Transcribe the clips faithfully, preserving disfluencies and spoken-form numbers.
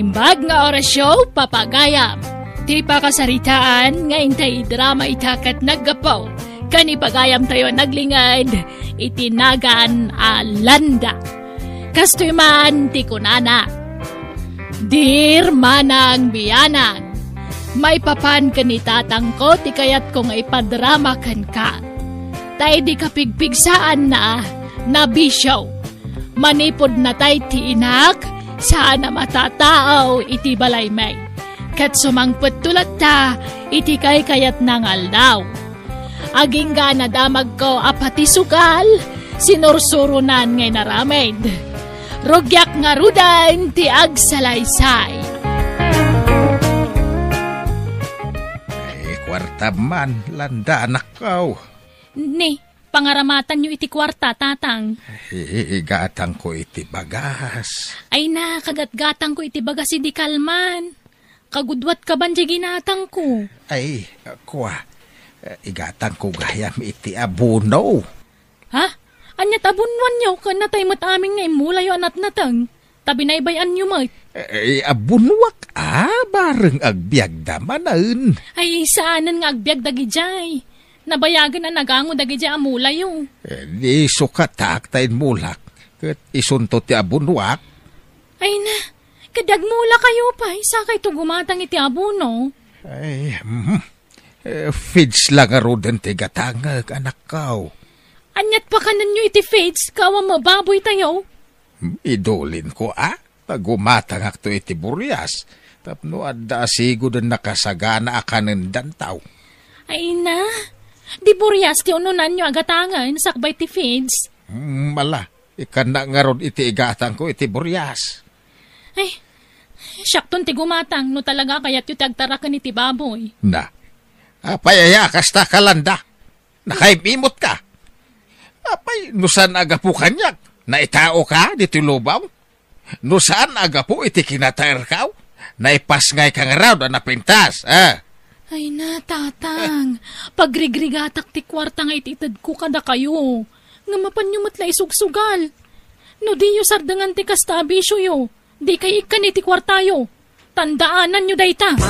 Imbag nga orasyo, papagayam. Ti pakasaritaan nga intay idrama ita ket naggapu ken ipagayamtayo a naglinged iti nagan a landa. Kastoy man ti kunana, Dear Manang Bianang, maipapan ken ni tatangko ti kayatko nga ipadrama kenka. Ta idi kapigpigsaanna, nabisyo. Manipud natay ti inak, saan a matataaw iti balaymi. Ket sumangpetto latta iti kaykayatna nga aldaw. Agingga a nadamagko a pati sugal, sinursuronan nga inaramid. Rugiak ngaruden ti agsalaysay. Ay, kuarta man, landa, anakko. Ni, pangaramatanyo iti kuarta, tatang. I-, igatangko iti bagas. Ay na, kagatgatangko iti bagas idi kalman. Kagudwat ka ban diay ginatangko. Ay, kua, igatangko gayam iti abono. Ha? Ania ti abonoanyo ken natay met amin nga immulayo a natnateng? Ta binaybay-anyo met. Eh, abonoak a, bareng agbiagda manen. Ay, saanen nga agbiag dagidiay. Nabayagen a nagango dagidiay a mulayo. Eh, di sukatak ta inmulak, ket isunto ti abonoak. Ay na, kadi agmulakayo pay, sakayto gumatang iti abono. Ay, mhm. Eh, feeds la ngaruden ti gatangek, anakko. Aniat pakanenyo iti feeds, kawa mababoytayo? Hmm, idulinko a, ta gumatangakto iti burias, tapno adda a sigud a nakasagana a kanendanto. Ay na, di burias ti unonanyo a gatangen sakbay ti feeds? Hmm, ala, ikkannak ngarud iti igatangko iti burias. Ay, siakton ti gumatang no talaga kayatyo ti agtaraken iti baboy. Na, apay aya kasta ka, landa? Nakaim-imot ka. Apay, no saan a gapu kaniak, naitao ka ditoy lubong? No saan a gapu iti kinataerko, naipasngay ka ngarud a napintas, eh. Ay na, tatang, pagrigrigatak ti kuarta nga ititedko kadakayo. Nga mapanyo met la isugsugal. No diyo sardengan ti kasta a bisioyo, dikay ikkan iti kuartayo. Tandaananyo dayta.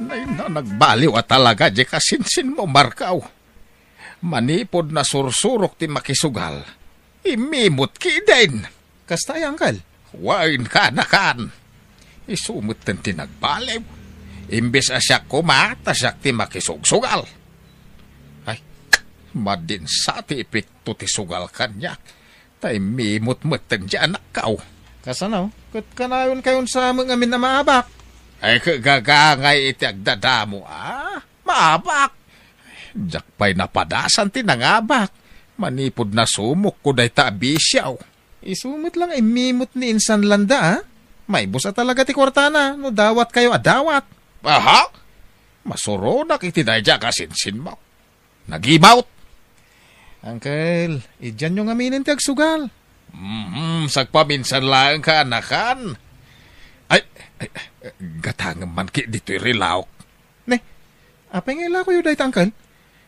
Nay na, nagbaliw a talaga diay kasinsinmo, Marco. Manipud nasursurok ti makisugal, imimot kidin. Kasta aya, Uncle? Wen, kaanakan. Isu metten ti nagbaliw. Imbes a siak koma, ta siak ti makisugsugal. Ay, madi sa ti epekto ti sugal kaniak. Ta imimot metten ti anakko. Kasano? Ket kanayon kayon sa met ngamin a maabak? Ay, ket gagangay iti agdadamo, a? Maabak. Diak pay napadasan ti nangabak. Manipud nasumokko dayta a bisio. Isu met la nga imimot ni Insan Landa, a? Maibus a talaga ti kuartana no dawatkayo a dawat. Aha? Masuronak iti daydiay a kasinsinmo. Nagimawt. Uncle, idianyo ngaminen ti agsugal. Mhm, sagpaminsan laeng, kaanakan. Ay, ay, ay, gatangem man ki ditoy rilawk. Ne, apay nga ilakoyo dayta, Uncle?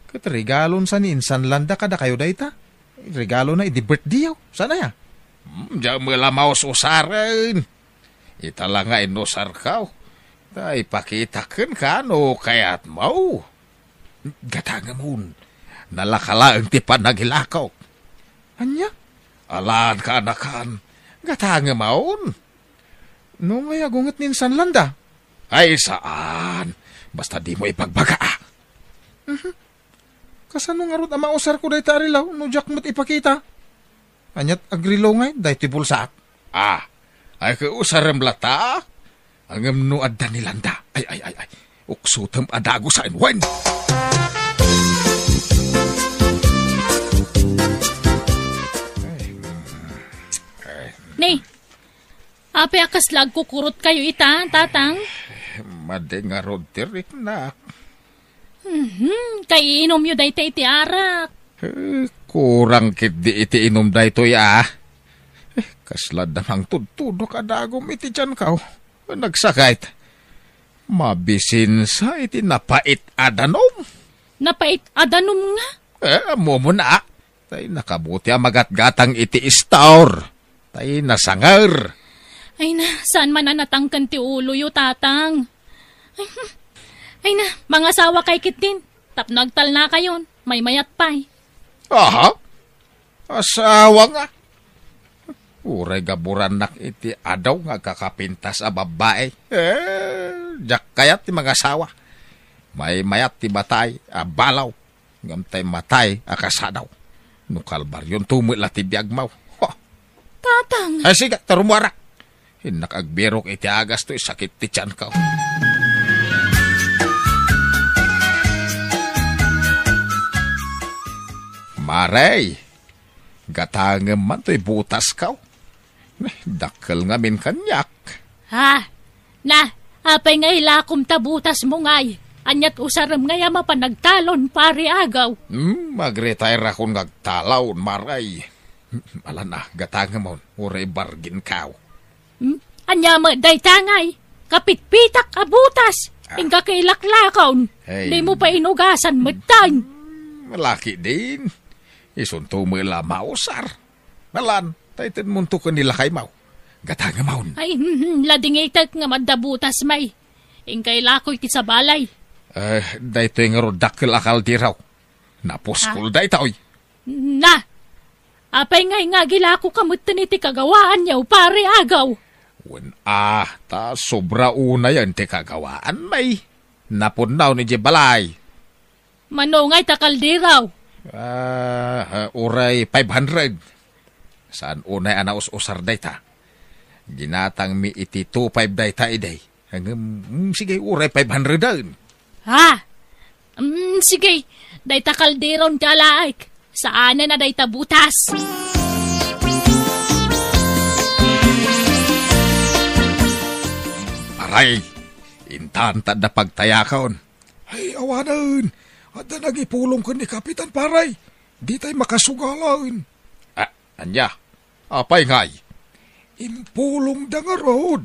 Ket regalon sa ni Insan Landa kadakayo dayta. Regalona idi birthdayyo. Saan aya? Hmm, diak met la maus-usaren. Ita la nga inusarko. Ta ipakitak kenka no kayatmo. Gatangemon. Nalaka laeng ti panangilakok. Ania? Alan, kaanakan. Gatangemon. No, may agunget ni Insan Landa. Ay, saan. Basta dimo ipagbaga, a. Mhm. Kasano ngarud a mausarko dayta a relo no diak met ipakita? Aniat agrelo ngay daytoy bulsaak? Ah, ay ket usarem latta? Ngem no adda ni Landa. Ay, ay, ay, ay. Uksotem a dagus a wen. Ay, mm, ay. Ni, apay a kasla agkukurotkayo ita, tatang? Madi ngarud ti riknak. Mhm, kaiinumyo dayta iti arak. Eh, kurang ketdi iti inum daytoy, a. Eh, kasla da mangtudtudok a dagum iti tianko. Nagsakit. Mabisinsa iti napait a danum. Napait a danum nga? Eh, ammomon a. Tay nakabuti a magatgatang iti istor. Tay nasanger. Ay na, saan man a natangken ti uloyo, Tatang? Ay, hmm. Ay na, mangasawa kay ketdin. Tapno agtalnakayon, maymayat pay. Aha? Asawa nga? Uray gaburannak iti adu nga agkakapintas a babbai. Eh, diak kayat ti mangasawa. Maymayat ti matay a balaw. Ngem tay matay a kasadaw. No kalbarionto met la ti biagmo. Ho! Tatang! Ay, sige, ta rumuarak. Innak agbirok iti agas toy sakit ti tiyanko. Marey, gatangem man toy butasko. Dakkel ngamin kaniak. Ha? Na, apay nga ilakom ta butasmo ngay? Aniat usarem ngay a mapan agtalon, Pare Agaw? Hmm, agretire-akon nga agtalon, Marey. Ala na, gatangemon, uray barginko. Hmm? Ania met dayta ngay? Kapitpitak a butas. Ah. Inka kailaklakon. Hey. Dimo pay inugasan metten. Hmm, lakay din. Isunto met la mausar. Nalan, ta itedmonto ken ni lakaymo. Gatangemon. Ay, hmm, ladingitek nga madda butas, may. Inka ilako iti sabalay. Eh, daytoy ngarud dakkel a kaldero. Napuskol daytoy. Na, apay ngay nga agilakoka metten iti kagawaanyo, Pare Agaw? Wen a, ta sobra unayen ti kagawaan, may. Napunnaw ni balay. Mano ngay ta kaldero? Ah, uray five hundred. Saan unay a naus-usar dayta? Ginatangmi iti two five dayta idi. Ngem, mm, sige, uray five hundred-en. Ha? Mm, sige, dayta kaldero ti alaek. Saanen a dayta butas. Aray, intan ta adda pagtayakon. Ay, awanen. Adda nangipulong ken ni Kapitan, pare. Ditay makasugalen. Ah, ania? Apay ngay? Impulongda ngarud.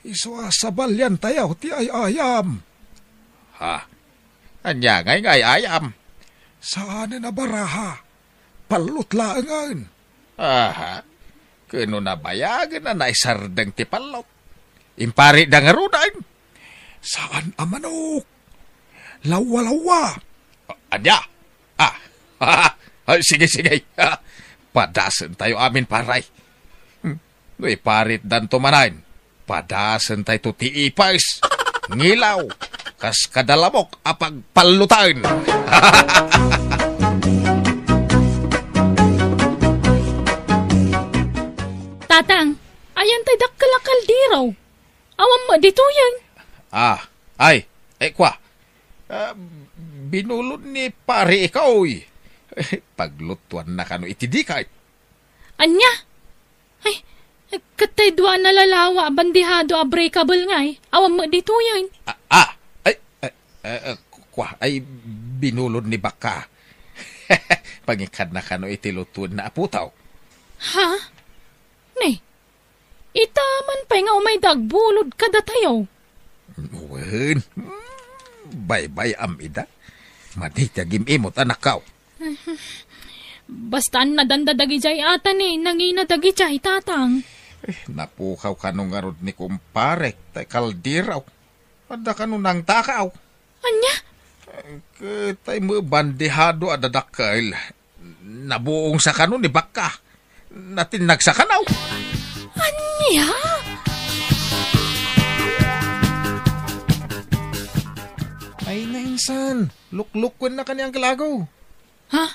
Isu a sabaliantayo ti ay-ayam. Ha? Ania ngay nga ay-ayam? Saanen a baraha. Pallot laengen. Aha. Ken no nabayagen a naisardeng ti pallot. Imparitda ngaruden. Saan a manok. Lawwa-lawwa. Ania? Ah. Ay, sige, sige. Padasentayo amin, pare. Hmm. No iparitdanto manen, padasentayto ti ipis, ngilaw, kas kada lamok a pagpallotan. Tatang, ayan tay dakkel a kaldero. Awan met ditoyen. Ah, ay, eh, kua. Ah, binulod ni pare ikaw, oy. Paglutuanna kano iti dikay. Ania? Ay, ket tay dua a nalalawa a bandihado a breakable ngay, awan met ditoyen. Ah, ah, ay, ay, eh, eh, kua, ay, binulod ni bakka. Pangikadna kano iti lutuenna a putaw. Ha? Ne, ita man pay nga umayda agbulod kadatayo. Wen, baybay-am ida. Madi ti agim-imot, anakkaw. Basta nadanda dagidiay ata ni nangina dagidiay, Tatang. Eh, napukaw kano ngarud ni kumparek tay kaldero. Adda kano nangtakaw. Ania? Eh, ket tay met bandihado a dadakkel. Nabuongsa kano ni bakka. Natinnagsa kano. Ania? Ay, nainsan. Luklukwenna kaniang kalago. Ha?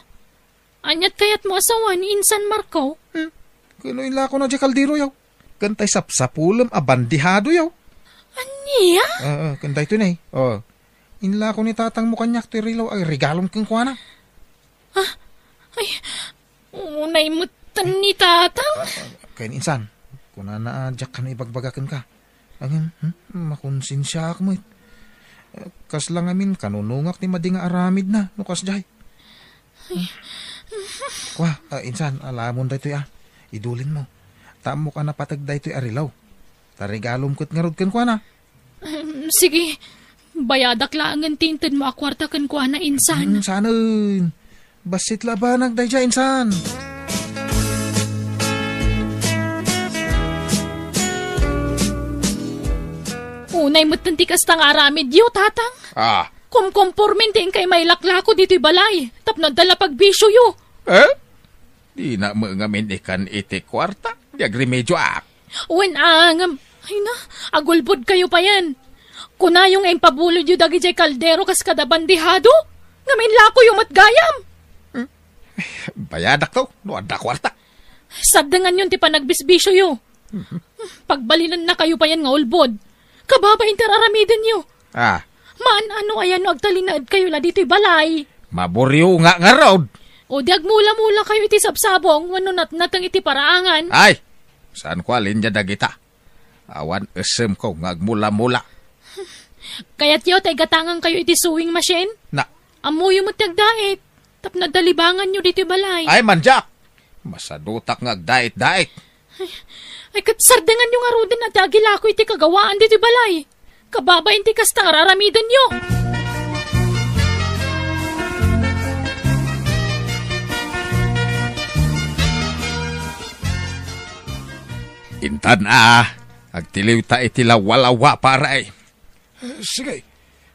Aniat kayatmo a sawen, Insan Marco? Hmm. Kuno inlako na di kalderoyo. Ken tay sapsapulem a bandihadoyo. Ania? Ah, ah, ken daytoy ne. Oh. Inlako ni tatangmo kaniak ti rilaw a regalom kenkuana. Ah, ay, unay metten ni tatang. Ah, ken insan, kunana a diak kano ibagbaga kenka. Ngem, hmm, makonsensiaak met. Eh, kasla ngamin, kanunongak ti madi nga aramidna, no kasdiay. Kua, ah, insan, alamon daytoy, ah. Idulinmo. Ta ammok a napateg daytoy a rilaw. Ta regalom ket ngarud kenkuana. Em, sige. Bayadak laengen ti intedmo a kuarta kenkuana, insan. Hmm, saanen. Bassit la a banag daydiay, insan. Unay metten ti kasta nga aramidyo, Tatang. Ah. Kumkompormen ti inkay mailaklako ditoy balay, tapno adda la pagbisioyo. Eh? Dina met ngamin ikan iti kuarta, di agremedioak. Wen a, ngem, ay na, agulbodkayo payen. Kunayo nga impabulodyo dagidiay kaldero kas kada bandihado, ngem inlakoyo met gayam. Hmm. Bayadakto, no adda kuarta. Saddenganyon ti panagbisbisioyo. Mhm. Pagbalinennakayo payen nga ulbod. Kababain ti aramidenyo. Ah. Maan-ano aya no agtalinaedkayo la ditoy balay? Maburionga ngarud. O di agmula-mulakayo iti sabsabong wenno natnateng iti paraangan? Ay, saanko a linia dagita. Awan esemko nga agmula-mula. Kayatyo ta igatangangkayo iti sewing machine? Na. Ammoyo met ti agdait. Tapno adda libanganyo ditoy balay. Ay, mandiak! Masadutak nga agdait-dait. Ay, ay, ket sardenganyo ngaruden a ti agilako iti kagawaan ditoy balay. Kababain ti kasta nga araramidenyo. Intan a, agtiliwta iti lawalawa, pare. Eh, sige.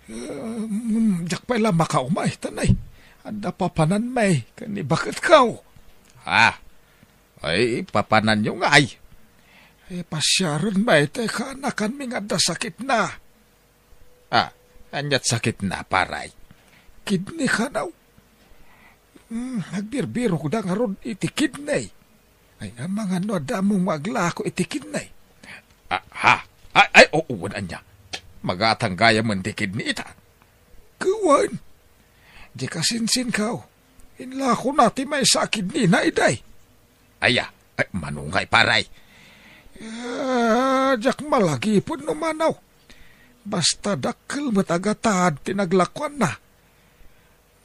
Eh, mm, diak pay la makaumay, tanay. Adda papanan may, ken ni baketko. Ah, ay, papananyo ngay. Eh, pasiaren may, ta kaanakanmi nga adda sakitna. Ah, aniat sakitna, paray? Kidney kanaw. Hmm, agbirbirokda ngarud iti kidney. Ay, amangan no adda ammom nga aglako iti kidney. Ah, ha? Ay, ay, oo, wen ania. Magatang gayamen ti kidney ita. Ket wen. Di kasinsinko. Inlakona ti maysa a kidney na idiay. Aya, ay, mano ngay, paray? Ah, diak malagiped no mano. Basta dakkel met a gatad ti naglakuanna.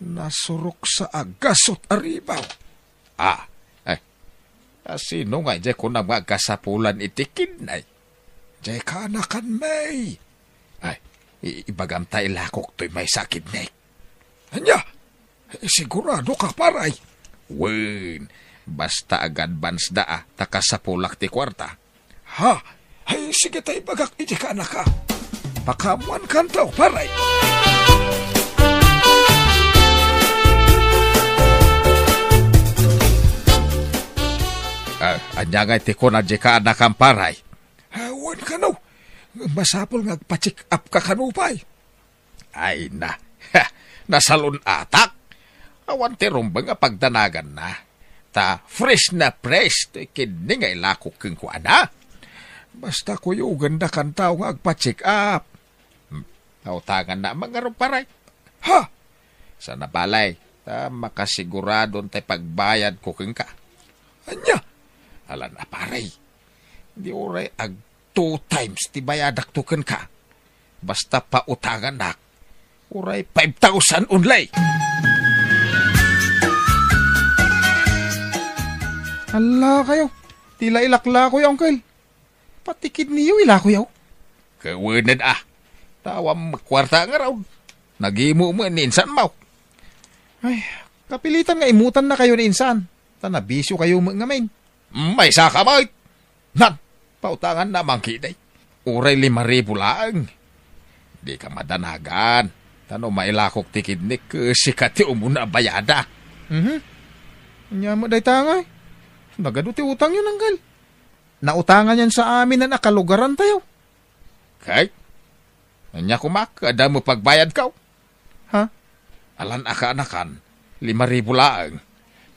Nasuroksa a gasut a ribaw. Ah, eh, a sino nga idiay kunam nga agkasapulan iti kidney? Diay kaanakan, may. Ay, i-, ibagam ta ilakok toy maysa a kidney. Ania? Eh, sigurado ka, paray? Wen, basta ag-advance da, ah, ta kasapulak ti kuarta. Ha? Ay, sige ta ibagak iti kaanaka. Pakaammoankanto, paray. Ah, ania ngay ti kuna diay kaanakam, paray? Ah, wen kano. Masapul nga agpa-check up ka kano pay. Ay na, ha, nasalun-atak. Awan ti rumbeng a pagdanaganna. Ta fresh na fresh ti kidney nga ilakok kenkuana. Basta kuyogen da kan tao nga agpa-check up. Hmm, nautangan na man ngarud, paray. Ha? Sana balay, ta makasiguradon tay pagbayad ko kenka. Ania? Alan a, paray. Di uray ag two times ti bayadak to kenka. Basta pautangannak, uray five thousand only. Alla kayo, ti la ilaklakoyo, Uncle. Pati kidneyyo ilakoyo. Kawanen a. Tawam kwarta nga raw. Nagimo mo ni insan mo. Ay, kapilitan nga imutan na kayo ni insan. Ta nabisyo kayo mo ngamin. Maysa ka met. Nan, pautangan na man kidney. Uray lima ribu laeng. Di ka madanagan. Ta no mailakok ti kidney, sika ti umuna a bayada. Mhm. Anya mo dayta ngay? Nagadu ti utangyo, Uncle. Nautangan yan sa amin a kalugaran tayo. Kay? Anya koma, kada mo pagbayad ka? Ha? Alan a kaanakan, lima ribu laeng.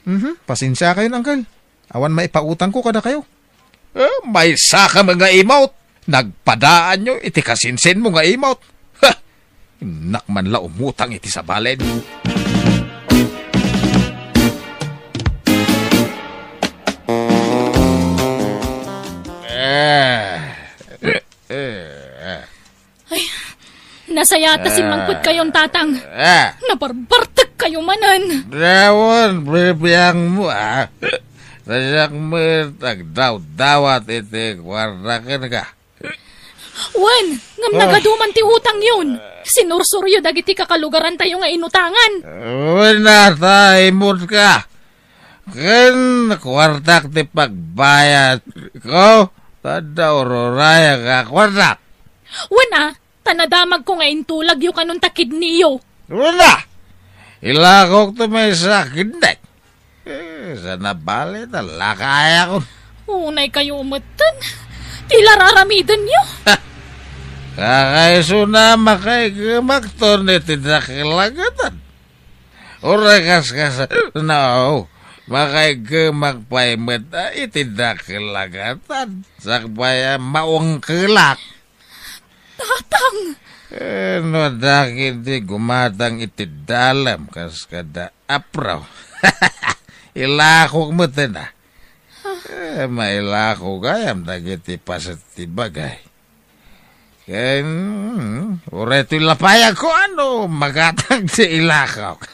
Mhm, pasensia kayon, Uncle. Awan maipautang ko kada kayo. Eh, maysa ka nga imot. Nagpadaanyo iti kasinsin mo nga imot. Ha! Innak man la umutang iti sabalen. Eh. Eh, eh. Ay, nasayata, simmangpet kayon, Tatang. Ah. Nabarbartek kayo manen. Dawon, bibiang mo, ah. Sayak mo, tagdaw-dawat iti kwarta kenka. Wen, ngem Ah. nagaduman ti utangyon. Sinursoryo dagiti kakalugarantayo nga inutangan. Wen, ta, imut ka. Ken kuartak ti pagbayad ko, ta adda ururayak a kuartak. Wen a, ta nadamagko nga intulagyo kanon ta kidneyyo. Wala! Ilakokto maysa a kidney. Eh, sa nabali, ta lakayakon. Unay kayo metten. Ti lararamidenyo. Kakaisuna, makaigemakton iti dakkel a gatad. Uray kas, kas, no, makaigemak pay met, ah, iti dakkel a gatad. Sakbay a maungkelak. Tatang! Eh, no, dagiti gumatang iti dalem kas kada apraw. Ilakok met, na. Eh, mailako gayam dagiti paset ti bagay. Ken, mm, uray toy lapayag ko ano, magatang ti ilakok.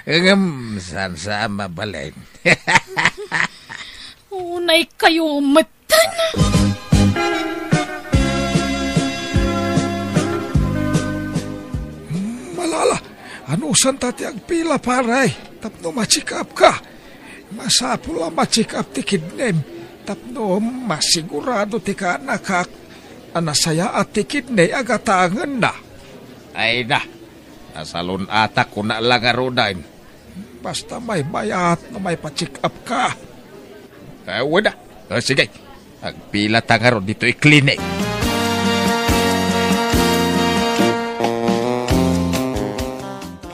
Ngem, saan sa mabalin? Unay kayo metten. Malala, anusanta ti agpila, pare, tapno ma-check up ka? Masapul a ma-check up ti kidnem tapno masigurado ti kaanakak a nasayaat ti kidney a gatangenna. Ay na, nasalun-atak, kuna la ngaruden. Basta maymayat no maipa-check up ka. Eh, wala. Ah, sige, agpila ta ngarud ditoy clinic.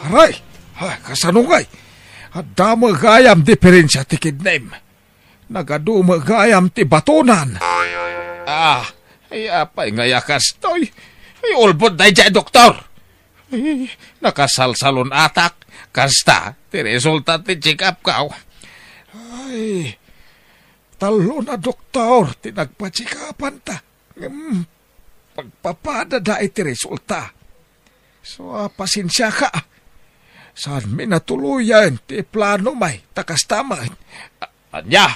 Pare, ha, kasano ngay? Adda met gayam diferensia ti kidnem. Nagadu met gayam ti batonan. Ah, ay, apay ngay a kastoy? Ay, ulbod daydiay, doktor. Ay, nakasalsalun-atak. Kasta ti resulta ti check-up ko. Ay, tallo a doktor ti nagpa-check-upanta. Ngem, pagpapadada iti resulta. So, ah, pasensiaka. Saanmi natuloyen ti plano, may, ta kasta met. A-, ania?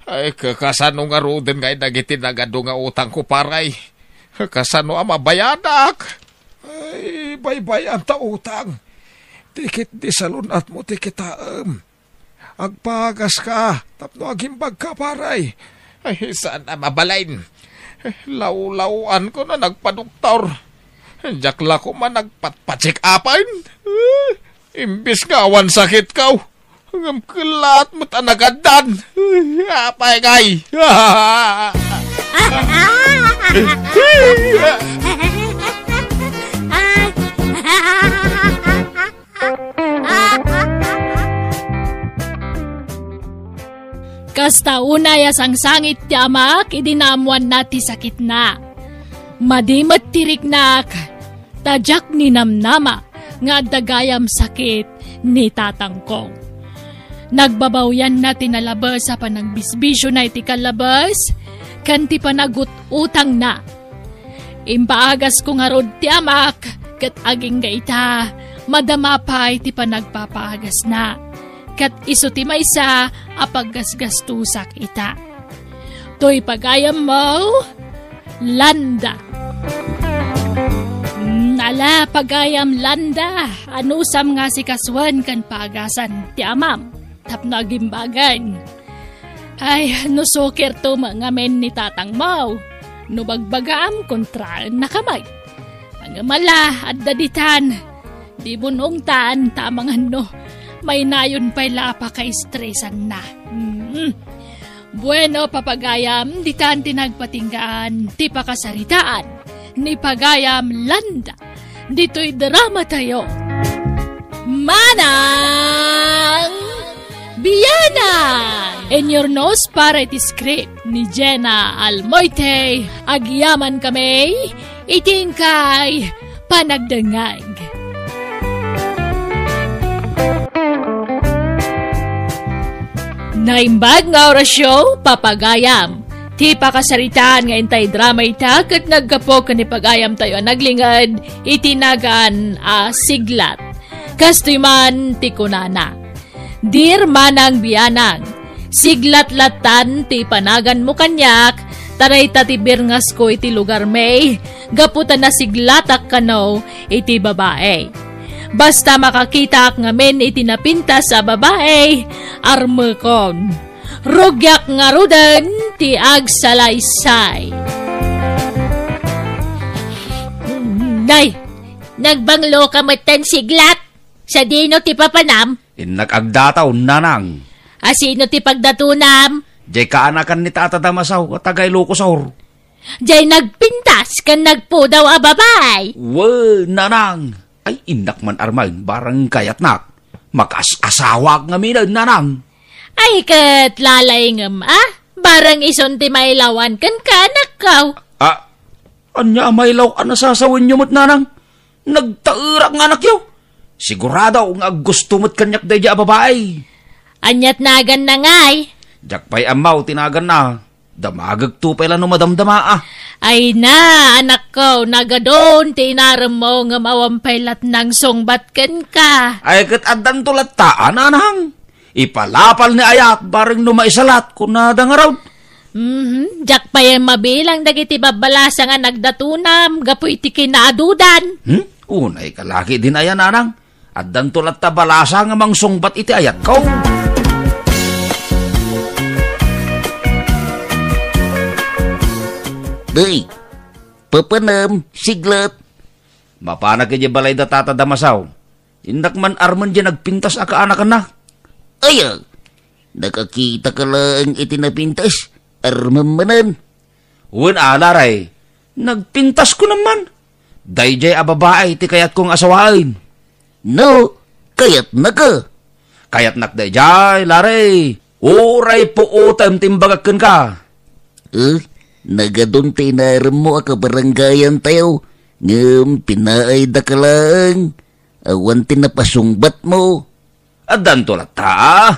Ay, ka-, kasano ngaruden ngay dagiti nagadu nga utangko, pare? Kasano a mabayadak? Ay, baybay-am ta utang. Ti ketdi salun-atmo ti kitaem. Agpaagas ka tapno agimbag ka, pare. Ay, saan a mabalin? Lawlaw-anko no nagpadoktor. Diak la koma nagpatpacheck-upan. Imbes nga awan sakitko, ngem kellaat met a nagaddan. Apay ngay? Kasta unay a sangsangit ti amak idi naammoanna ti sakitna. Madi met ti riknak, ta diak ninamnama nga adda gayam sakit ni tatangko. Nagbabawianna ti nalabes a panagbisbisiona iti kallabes ken ti panagut-utangna. Impaagasko ngarud ti amak, ket agingga ita, madama pay ti panagpapaagasna. Ket isu ti maysa a paggasgastosak ita. Toy pagayammo, Landa. Mm, ala, pagayam Landa, anusam nga sikasuen ken paagasan ti amam tapno agimbagen. Ay, no sukerto met ngamin ni tatangmo, no bagbagaam, kontraennaka met. Ngem ala, adda ditan. Di bun-ongtan ta amangan no mainayon pay la a pakaestresanna. Mm. Bueno, papagayam, ditan ti nagpatinggaan ti pakasaritaan ni pagayam Landa ditoy dramatayo. Manang Bianang! In your nose para iti script ni Jenna Almoite, agyaman kami iti inkay panagdengngeg. Naimbag nga orasyo, papagayam. Ti pakasaritaan nga intay drama ita ket naggapu ken ni pagayamtayo a naglinged iti nagan a siglat. Kastoy man ti kunana, Dear Manang Bianang, siglat lattan ti panaganmo kaniak Ta dayta ti birngasko iti lugarmi, gapu ta nasiglatak kano iti babai. Basta makakitaak ngamin iti napintas a babai, armekon. Rugiak ngaruden ti agsalaysay. Nay, nagbanglo ka metten, Siglat? Sadino ti papanam? Innak agdataw, nanang. A sino ti pagdatunam? Jay kaanakan ni Tata Damasaw a taga Ilocos Sur. Jay nagpintas ken nagpudaw a babai. Wen, nanang. Ay, innak man armaen, barang kayatnak. Makaas-asawaak ngamin, nanang. Ay, ket lalayngem, a? Barang isun ti mailawan kenka, anakko. Ah, ania a mailaw a nasasawenyo met, nanang? Nagtaerak nga anakyo. Sigurado nga aggusto met kaniak daydiay a babai. Aniat naganna ngay? Diak pay ammo ti naganna. Damagekto pay la no madamdama, a. Ay na, anakko, nagadun ti inaremmo ngem awan pay latnang sungbat kenka. Ay, ket addanto latta, a, nanang. Ipalapal ni ayat, bareng no maisalat, kunada ngarud. Mhm, diak pay mabilang dagiti babbalasang a nagdatunam gapu iti kinaadudan. Hmm? Unay ka lagi din aya, nanang. Addanto latta balasa nga mangsungbat iti ayatko. Di, papanam, Siglat. Mapanak idiay balay da Tata Damasaw. Innak man armen diay nagpintas a kaanakanna. Aya, nakakitaka laeng iti napintas, armem manen. Wen a, Laray, nagpintas kunam man. Daydiay a babai ti kayatko nga asawaen. No, kayatnaka? Kayatnak daydiay, Laray. Uray puotem ti imbagak kenka. Eh, nagadun ti inaremmo a kabaranggayantayo, ngem pinaaydaka laeng. Awan ti napasungbatmo. Addanto latta, a.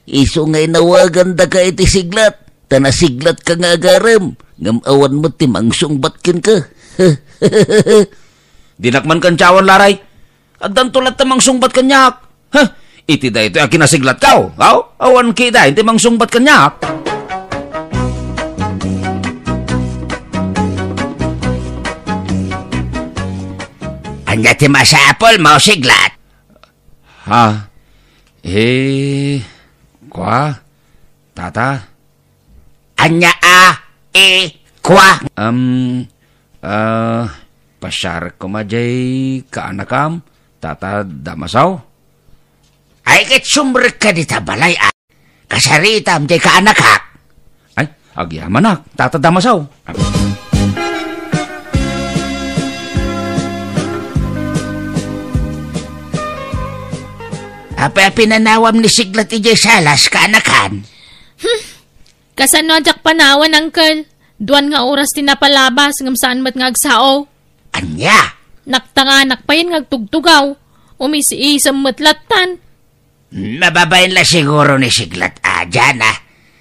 Isu nga inawagandaka iti Siglat, ta nasiglatka nga agarem, ngem awan met ti mangsungbat kenka. Dinak man kantiawan, Laray. Addanto latta mangsungbat kaniak. Ha? Iti daytoy a kinasiglatko, aw? Awan ketdin ti mangsungbat kaniak. Ania ti masapulmo, Siglat? Ha? Eh, kua? Tata? Ania a? Eh, kua? Um, ah, pasiarek koma diay kaanakam, Tata Damasaw? Ay, ket sumrekka dita balay, a. Kasaritam diay kaanakak. Ay, agyamanak, Tata Damasaw. Apay a pinanawam ni Siglat idiay salas, kaanakan? Hmm. Kasano a diak panawan, Uncle? Duan nga oras ti napalabas, ngem saan met nga agsao. Ania? Naktanganak payen nga agtugtugaw. Umis-isem met lattan. Mababain la siguro ni Siglat a, Jana.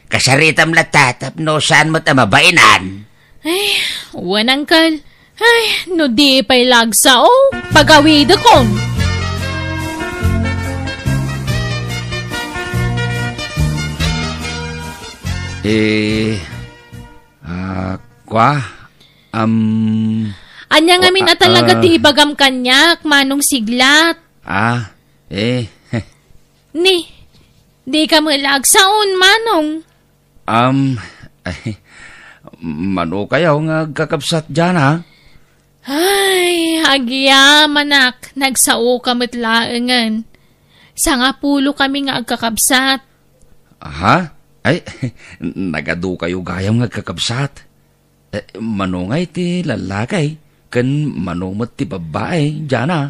Kasaritam latta tapno saan met a mabainan. Ay, wen, Uncle. Ay, no di pay la agsao, pagawidekon. Eh, ah, kua? Am, Ania ngamin a talaga ah, ti ibagam kaniak, Manong Siglat? Ah, eh. Ni, dika met la agsaon, Manong. Am, ay, mano kayo nga agkakabsat diay, a? Ay, agyamanak, nagsaoka met laengen. Sangapulo kami nga agkakabsat. Aha? Ay, nagadu kayo gayam nga agkakabsat. Eh, mano ngay ti lallaki, ken mano met ti babbai, Jana?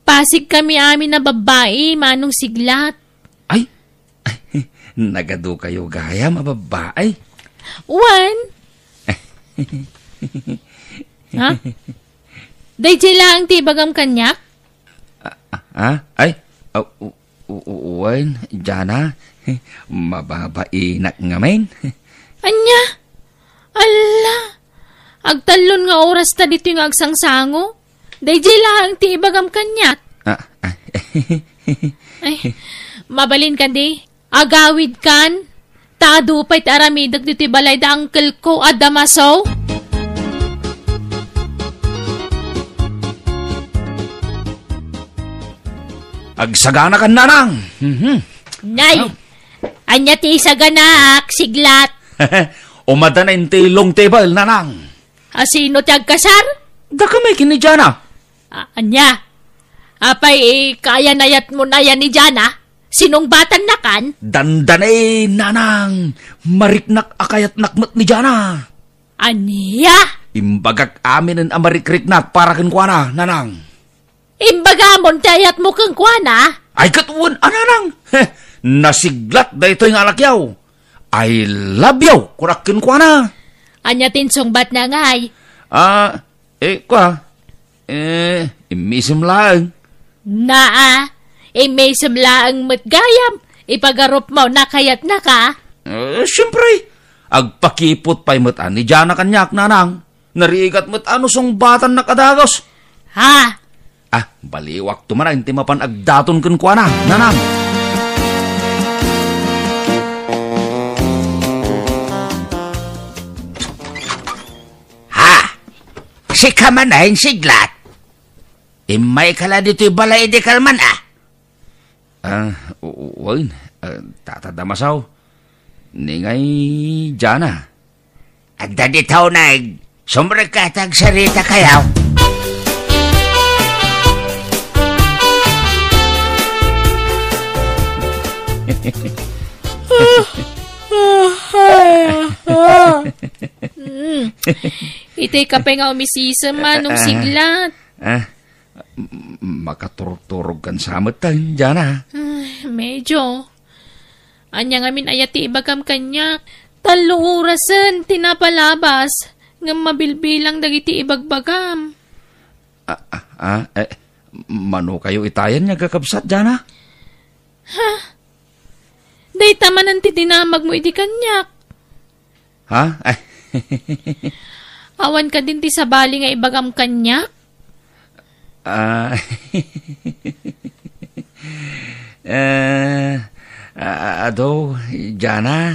Pasig kami amin a babbai, Manong Siglat. Ay, nagadu kayo gayam a babbai. Wen? Ha? Daydiay laeng ti ibagam kaniak? Ah, ah, ay, ah, u-, u-, u-, wen, Jana, mababainak ngamin. Ania? Alla! Agtallon nga oras ta ditoy nga agsangsango. Daydiay laeng ti ibagam kaniak. Ah, ah. Ay, mabalin kadi. Agawidkan. Ta adu pay ti aramidek ditoy balay da uncle ko a Damaso. Agsaganakan, nanang. Mhm. Nay, Ah. ania ti isaganaak, Siglat? Umadana inti long table, nanang. A sino ti agkasar? Dakami ken ni Jana. A-, ania? Apay, eh, kayan-ayatmo na yan ni Jana? Sinungbatannakan? Dandani, nanang. Mariknak a kayatnak met ni Jana. Ania? Imbagak aminen a marikriknak para kenkuana, nanang. Imbagamon ti ayatmo kenkuana? Ay, ket wen a, nanang. Heh, nasiglat daytoy nga alakyaw. "I love you," kunak kenkuana. Ania ti insungbatna, ngay? Ah, eh, kua, eh, immisem laeng. Naa, immisem laeng met gayam. Ipagarupmo, nakayatnaka? Eh, siempre, agpakipot pay met a ni Jana kaniak, nanang. Narigat met a no sungbatannak a dagus. Ha? Ah, baliwakto man a inti mapan agdaton kenkuana, nanang. Ha? Sika manen, Siglat? Immayka la ditoy balay idi kalman, ah? Ah, u-, u-, wen, ah, Tata Damasaw. Ni ngay Jana. Adda ditaw, Nay. Sumrekka ta agsarita kayaw. Mm. Itay ka pay nga umisisem, Manong Ah, Siglat. Ah, m-, makaturog-turog kan sa met, Jana. Ay, medyo. Ania ngamin aya ti ibagam kaniak? Tallo orasen ti napalabas, ngem mabilbilang dagiti ibagbagam. Ah, ah, ah, eh, mano kayo itayan nga agkakabsat, Jana? Ha? Dayta manen ti dinamagmo idi kaniak. Ha? Ay. Awan kadin ti sabali nga ibagam kaniak? Ah. Eh, a-, a-, adu, Jana.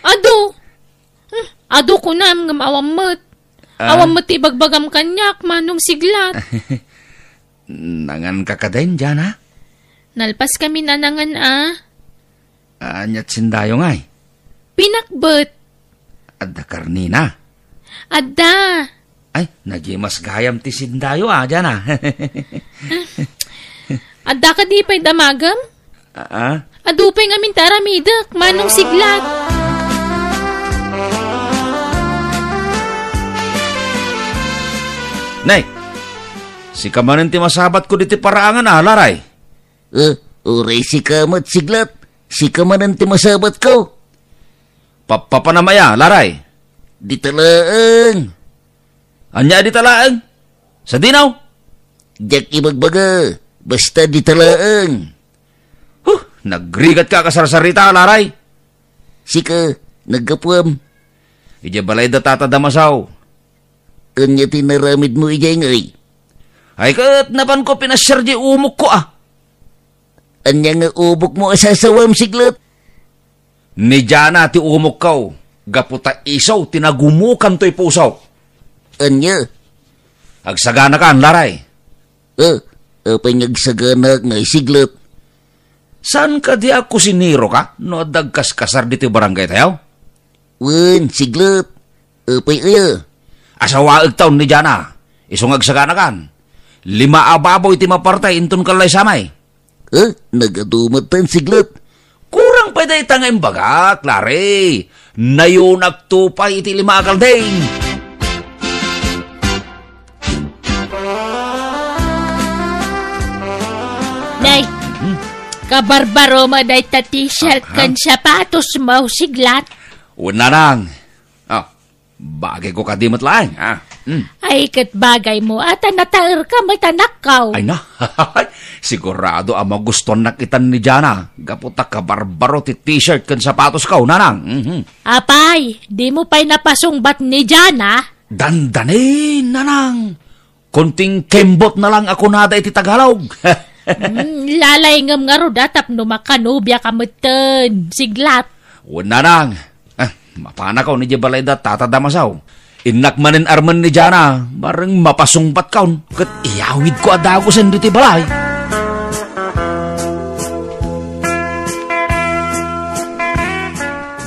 Adu? Hmm, adu kunam ngem awan met. Ah. Awan met ti ibagbagam kaniak, Manong Siglat. Nangan ka kadin, Jana? Nalpas kami nanangan, ah. Aniat sindayo ngay? Pinakbet. Adda karnina? Adda. Ay, nagimas gayam ti sindayo, ah, Jana. Adda kadi pay damagem? Ah, ah? Adu pay ngamin ti aramidek, Manong Siglat. Nay, sika manen ti masabatko diti paraangan, ah, Laray. Eh, uray sika met, Siglat. Sika manen ti masabatko. Pappapanam aya, Laray? Dita laeng. Ania a dita laeng? Sadino? Diak ibagbaga. Basta dita laeng. Huh, nagrigat ka a kasarsarita, Laray. Sika, naggapuam. Idiay balay da Tata Damasaw. Ania ti naramidmo idiay ngay? Ay, ket napanko pinasiar diay umokko, ah. Ania nga umokmo a sasawam, Siglat? Ni Jana ti umokko, gapu ta isu ti nagumukan toy pusok. Ania? Agsaganakan, Laray. Ah, apay nga agsaganaak ngay, Siglat? Saan kadi a kusinero ka no adda agkaskasar ditoy barangay tayo? Wen, Siglat. Apay aya? Asawaek taon ni Jana. Isu nga agsaganakan. Lima a baboy ti mapartay inton kallaysamay. Eh, nagadu met ten, Siglat. Kurang pay dayta nga imbagak, Laray. Nayonakto pay iti lima a kalding. Nay, Hmm? Kabarbaro mo dayta t-shirt Ah, ken ah. Sapatos mo, Siglat. Wen, nanang. Ah, bagay ko kadi met laeng, ah. Hmm. Ay, ket bagay mo, ata nataer ka met, anakko. Ay na, sigurado a magustuannak itan ni Jana, gapu ta kabarbaro ti t-shirt ken sapatos ko, nanang. Mhm. Apay, di mo pay napasungbat ni Jana? Dandani, nanang. Kunting kembot na lang a kunada iti Tagalog. Hmm, lalaingem ngarud a tapno makanobia ka metten, Siglat. Wen, nanang. Ah, mapanakon idiay balay da Tata Damasaw. Innak manen armen ni Jana, bareng mapasungpatkon, ket iyawidko a dagusen ditoy balay.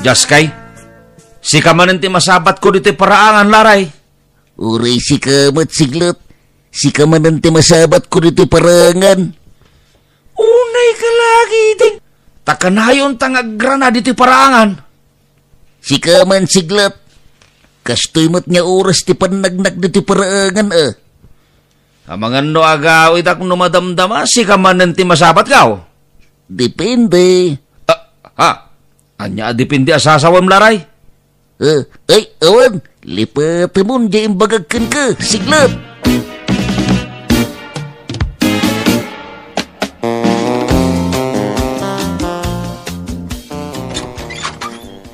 Jaskay, sika manen ti masabatko ditoy paraangan, Laray. Uray sika met, Siglet. Sika manen ti masabatko ditoy paraangan. Unay ka lagi, ding. Ta kanayon ta nga agrana ditoy paraangan. Sika man, Siglet. Kastoy met nga oras ti pannagnak ditoy paraangan, a. Amangan no agawidak no madamdama, sika manen ti masabatko. Depende. Ah, ha? Ania a depende a sasawem, Laray? Eh, ay, awan, lipatemon diay imbagak kenka, Siglet.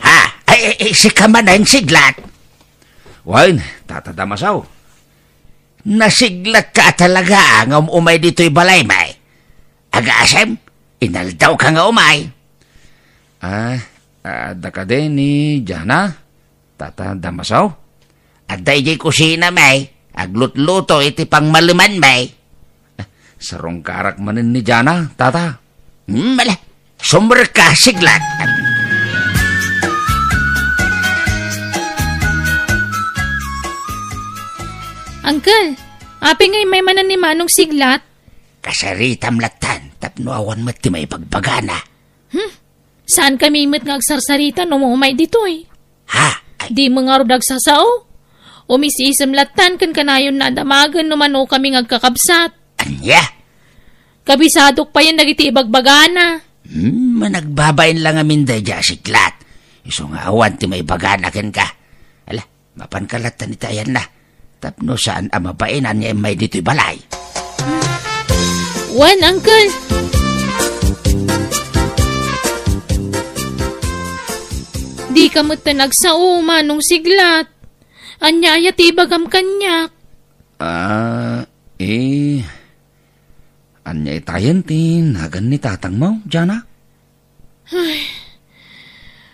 Ha? Ay, ay, ay, sika manen, Siglet? Wen, Tata Damasaw. Nasiglatka talaga nga um-umay ditoy balay, may. Agasem, inaldawka nga umay. Ah, adda kadi ni Jana, Tata Damasaw? Adda idiay kusina, may. Aglutluto iti pangmaleman, may. Ah, sarungkarak manen ni Jana, Tata. Hmm, ala, sumrekka, Siglet. Uncle, apay nga immay manen ni Manong Siglet? Kasaritam lattan tapno awan met ti maibagbagana. Hmm? Saankami met nga agsarsarita no umay ditoy? Ha? Ay. Dimo ngarud agsasao? Umis-isem lattan ken kanayonna a damagen no manokami nga agkakabsat. Ania? Kabisadok payen dagiti ibagbagana. Hmm, managbabain la ngamin daydiay a Siglet. Isu nga awan ti maibagana kenka. Ala, mapanka lattan iti ayanna. Tapno saan a mabainan nga immay ditoy balay. Wen, Uncle. Dika metten agsao, Manong Siglet. Ania aya ti ibagam kaniak? Ah, eh, ania itayen ti nagan ni tatangmo, Jana? Ay,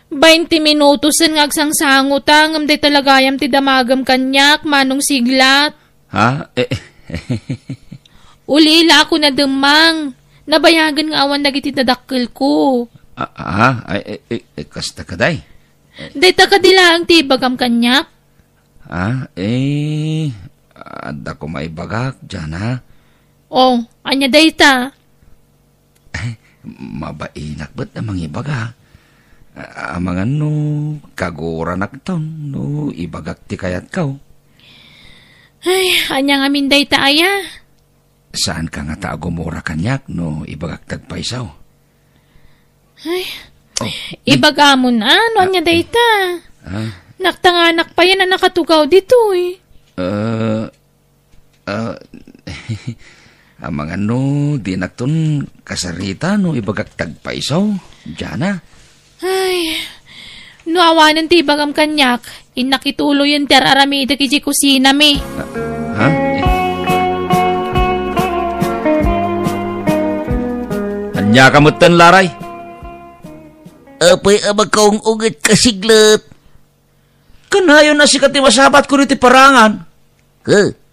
bainte minutosen nga agsangsango ta, ngem dayta la gayam ti damagem kaniak, Manong Siglet. Ha? Eh, Uli la ako nademmang. Nabayagen nga awan dagiti dadakkelko. Ah, ah, ay, eh, eh, eh, kasta kadi. Dayta kadi laeng ti ibagam kaniak? Ah, eh, adda koma ibagak, Jana. Oh, ania dayta? Mabainak met a mangibaga. A-, amangan no kaguranakton no ibagak ti kayatko. Ay, ania ngamin dayta aya? Saanka ngata a gumura kaniak no ibagak ti agpayso? Ay, oh, ibagamon a, no ania dayta? Ah. Naktanganak payen a nakatugaw ditoy. Ah, Ah, amangan no dinakton kasarita no ibagak ti agpayso, Jana. Ay, no awanen ti ibagam kaniak, innak ituloyen ti ar-aramidek idiay kusinami. Ah, ha? Ania ka metten, Laray? Apay a makaung-unget ka, Siglet? Kanayon a sika ti masabatko ditoy parangan. He?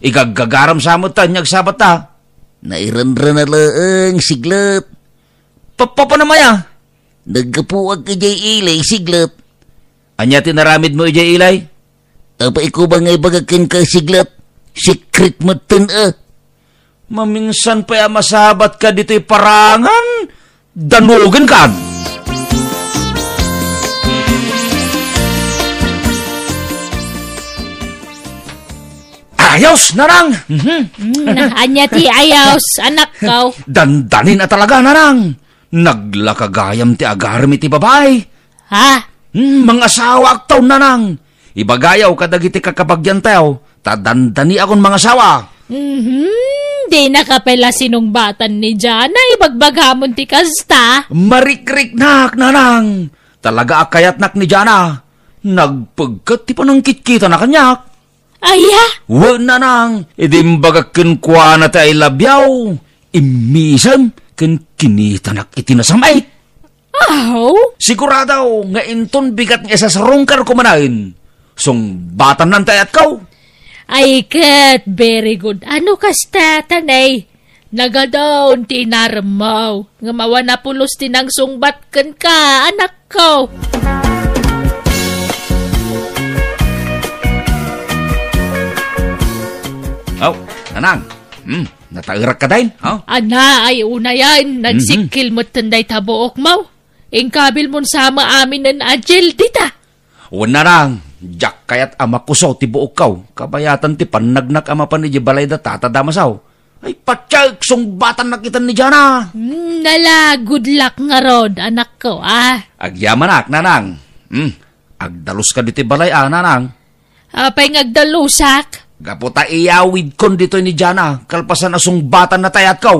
Igaggagaram sa met ta, ania agsabatta? Nairanrana laeng, Siglet. Pa-, pa-, papanam aya? Naggapuak idiay ili, Siglet. Ania ti naramidmo idiay ili? Apay koma nga ibagak kenka, Siglet? Secret metten a. Maminsan pay a masabatka ditoy parangan, danugenkan. Ayos, Nanang! Mhm. Mm, ania ti ayos, anakko? Dandanin a talaga, Nanang. Naglaka gayam ti agarem iti babai. Ha? Hmm, mangasawaakto, Nanang. Ibagayo kadagiti kakabagiantayo, ta dandaniakon mangasawa. Mhm, dinaka pay la sinungbatan ni Jana, ibagbagamon ti kasta. Marikriknak, Nanang. Talaga a kayatnak ni Jana. Nagpegket ti panangkitkitana kaniak. Aya? Wen, Nanang, idi imbagak kenkuana ti I love you, immisem ken kinitanak iti nasamait. Aw? Sigurado nga inton bigat nga isasarungkarko manen, sungbatanna ti ayatko. Ay ket, very good. Ano kasta, tanay? Nagadaw ti inaremmo, ngem awan a pulos ti nangsungbat kenka, anakko. Aw, nanang. Hmm, nataerak ka dain, ha? Ana, ay unayen, Mhm. nagsikil metten dayta buokmo. Inkabilmon sa amin a gel dita. Wen, nanang, diak kayat a makuso ti buokko. Kabayatan ti pannagnak a mapan idiay balay da Tata Damasaw. Ay, patiek, sungbatannak ita ni Jana. Hmm, nala, good luck ngarud, anakko, ah. Agyamanak, nanang. Hmm, agdaluska ditoy balay, ah, nanang. Apay nga agdalusak? Gapu ta iyawidkon ditoy ni Jana, kalpasan a sungbatanna ti ayatko.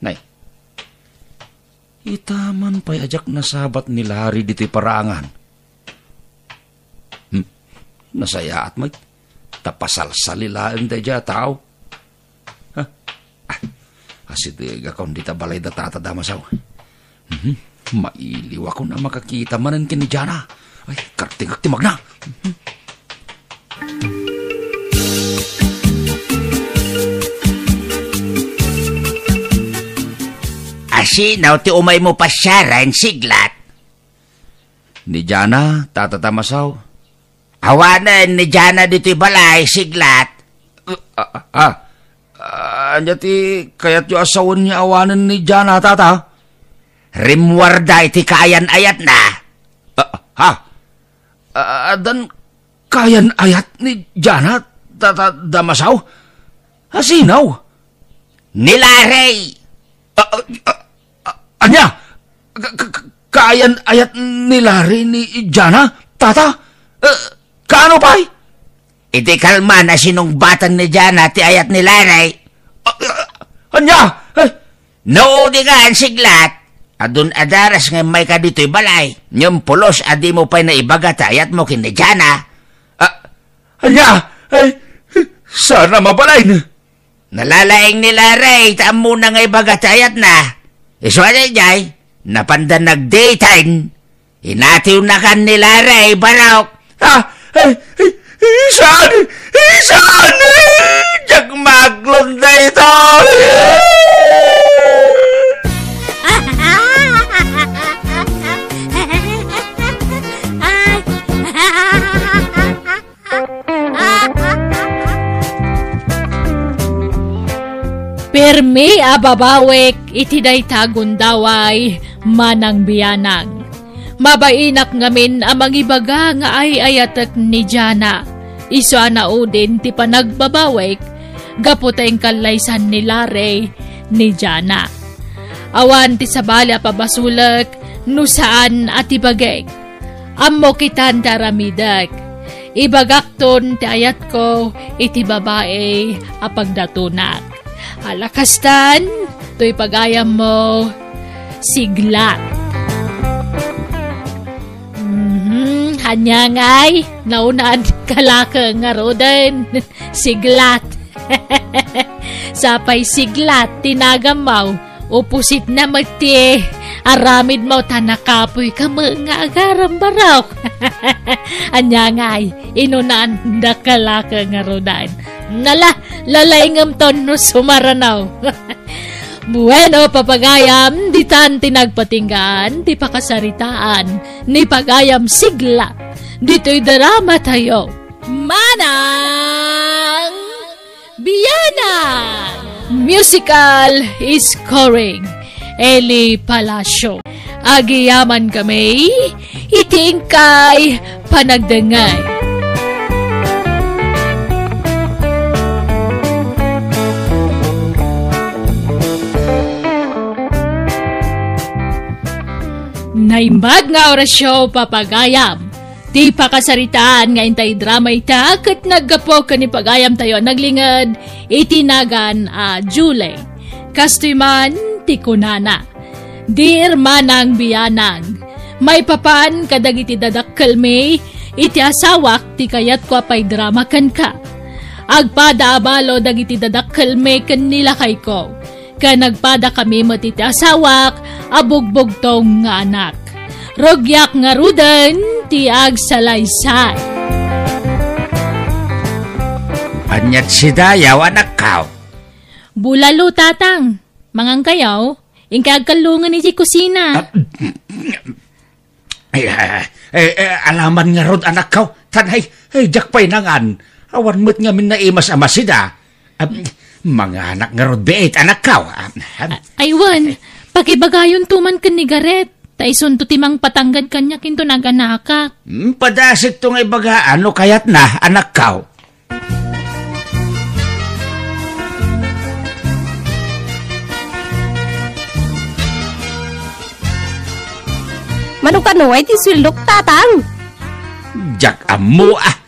Nay. Ita man pay a diak nasabat ni Larry ditoy paraangan. Hmm, nasayaat met. Ta pasalsali laeng daydiay a tao. Ha? Ah, asidegakon dita balay da Tata Damasaw. Mhm. Mailiwakon a makakita manen ken ni Jana. Ay, kartingek ti magna. Mhm. Asino ti umaymo pasiaren, Siglat? Ni Jana, Tata Damasaw. Awanen ni Jana ditoy balay, Siglat. Ah, ah, ah. Ania ti kayatyo a sawen nga awanen ni Jana, Tata? Rimmuarda iti kaayan-ayatna. Ah, ha? Ah, addan kaayan-ayat ni Jana, Tata Damasaw? Asino? Ni Larry. Ah, ah, ah, ah, ania? Ka-, ka-, ka-, kaayan-ayat ni Larry ni Jana, Tata? Eh, kaano pay? Iti kalman a sinungbatan ni Jana ti ayat ni Larry. Ah, ah, ania? Eh, no, di ka, Siglat. Adun adaras nga immayka ditoy balay. Ngem pulos a dimo pay naibaga ti ayatmo ken ni Jana. Ah, ania? Ay, saan a mabalin? Nalalaing ni Larry, ta ammona nga ibaga ti ayatna. Isu a daydiay, napanda nagdating. Inatiwnakan ni Larry, barok. Ah, ay, ay, isan, isan, diak maaglon daytoy. Permi a babawek iti dayta a gundaway, manang bianang. Mabainak ngamin a mangibaga nga ay-ayatek ni Jana. Isu a naudin ti panagbabawek gapu ta inkallaysan ni Larry ni Jana. Awan ti sabali a pabasolek no saan a ti bagik. Ammok itan ti aramidek. Ibagakton ti ayatko iti babai a pagdatonak. Ala kastan, toy pagayammo, Siglat. Mhm, ania ngay, naunaan ka laeng ngaruden, Siglat. Sapay Siglat ti nagammo. Opposite na met ti aramidmo ta nakapoyka met nga agaram, barok. Ania ngay, inunaan daka laeng ngaruden. Ala, lalaingem ton no sumarano. Bueno, papagayam, ditan ti nagpatinggaan ti pakasaritaan ni Pagayam Siglat ditoy drama tayo. Manang Bianang! Musical scoring, Eli Palacio. Agyamankami iti inkay panagdengngeg. Naimbag nga orasyo, papagayam. Ti pakasaritaan nga intay drama ita ket naggapu ken ni pagayamtayo a naglinged iti nagan a Julie. Kastoy man ti kunana, "Dear Manang Bianang, maipapan kadagiti dadakkelmi, iti asawak ti kayatko a paidrama kenka. Agpada a balo dagiti dadakkelmi ken ni lakayko, ken agpadakami met iti asawak a bugbugtong nga anak. Rugiak ngaruden ti agsalaysay. Ania ti sidayaw, anakko? Bulalo, Tatang. Mangankayo? Inkay agkallongen iti kusina. Ah, eh, eh, eh, alaman ngarud, anakko. Tan, ay, ay, diak pay nangan. Awan met ngamin naimas a masida. Ah, manganak ngarud biit, anakko. Ah, ah. Ay, wen, pakibagayonto man ken ni Gareth. Ta isunto ti mangpatanggad kaniak inton aganakak. Hmm, padasikto nga ibaga no kayatna, anakko. Mano kano ay ti sueldok, Tatang? Diak ammo, ah.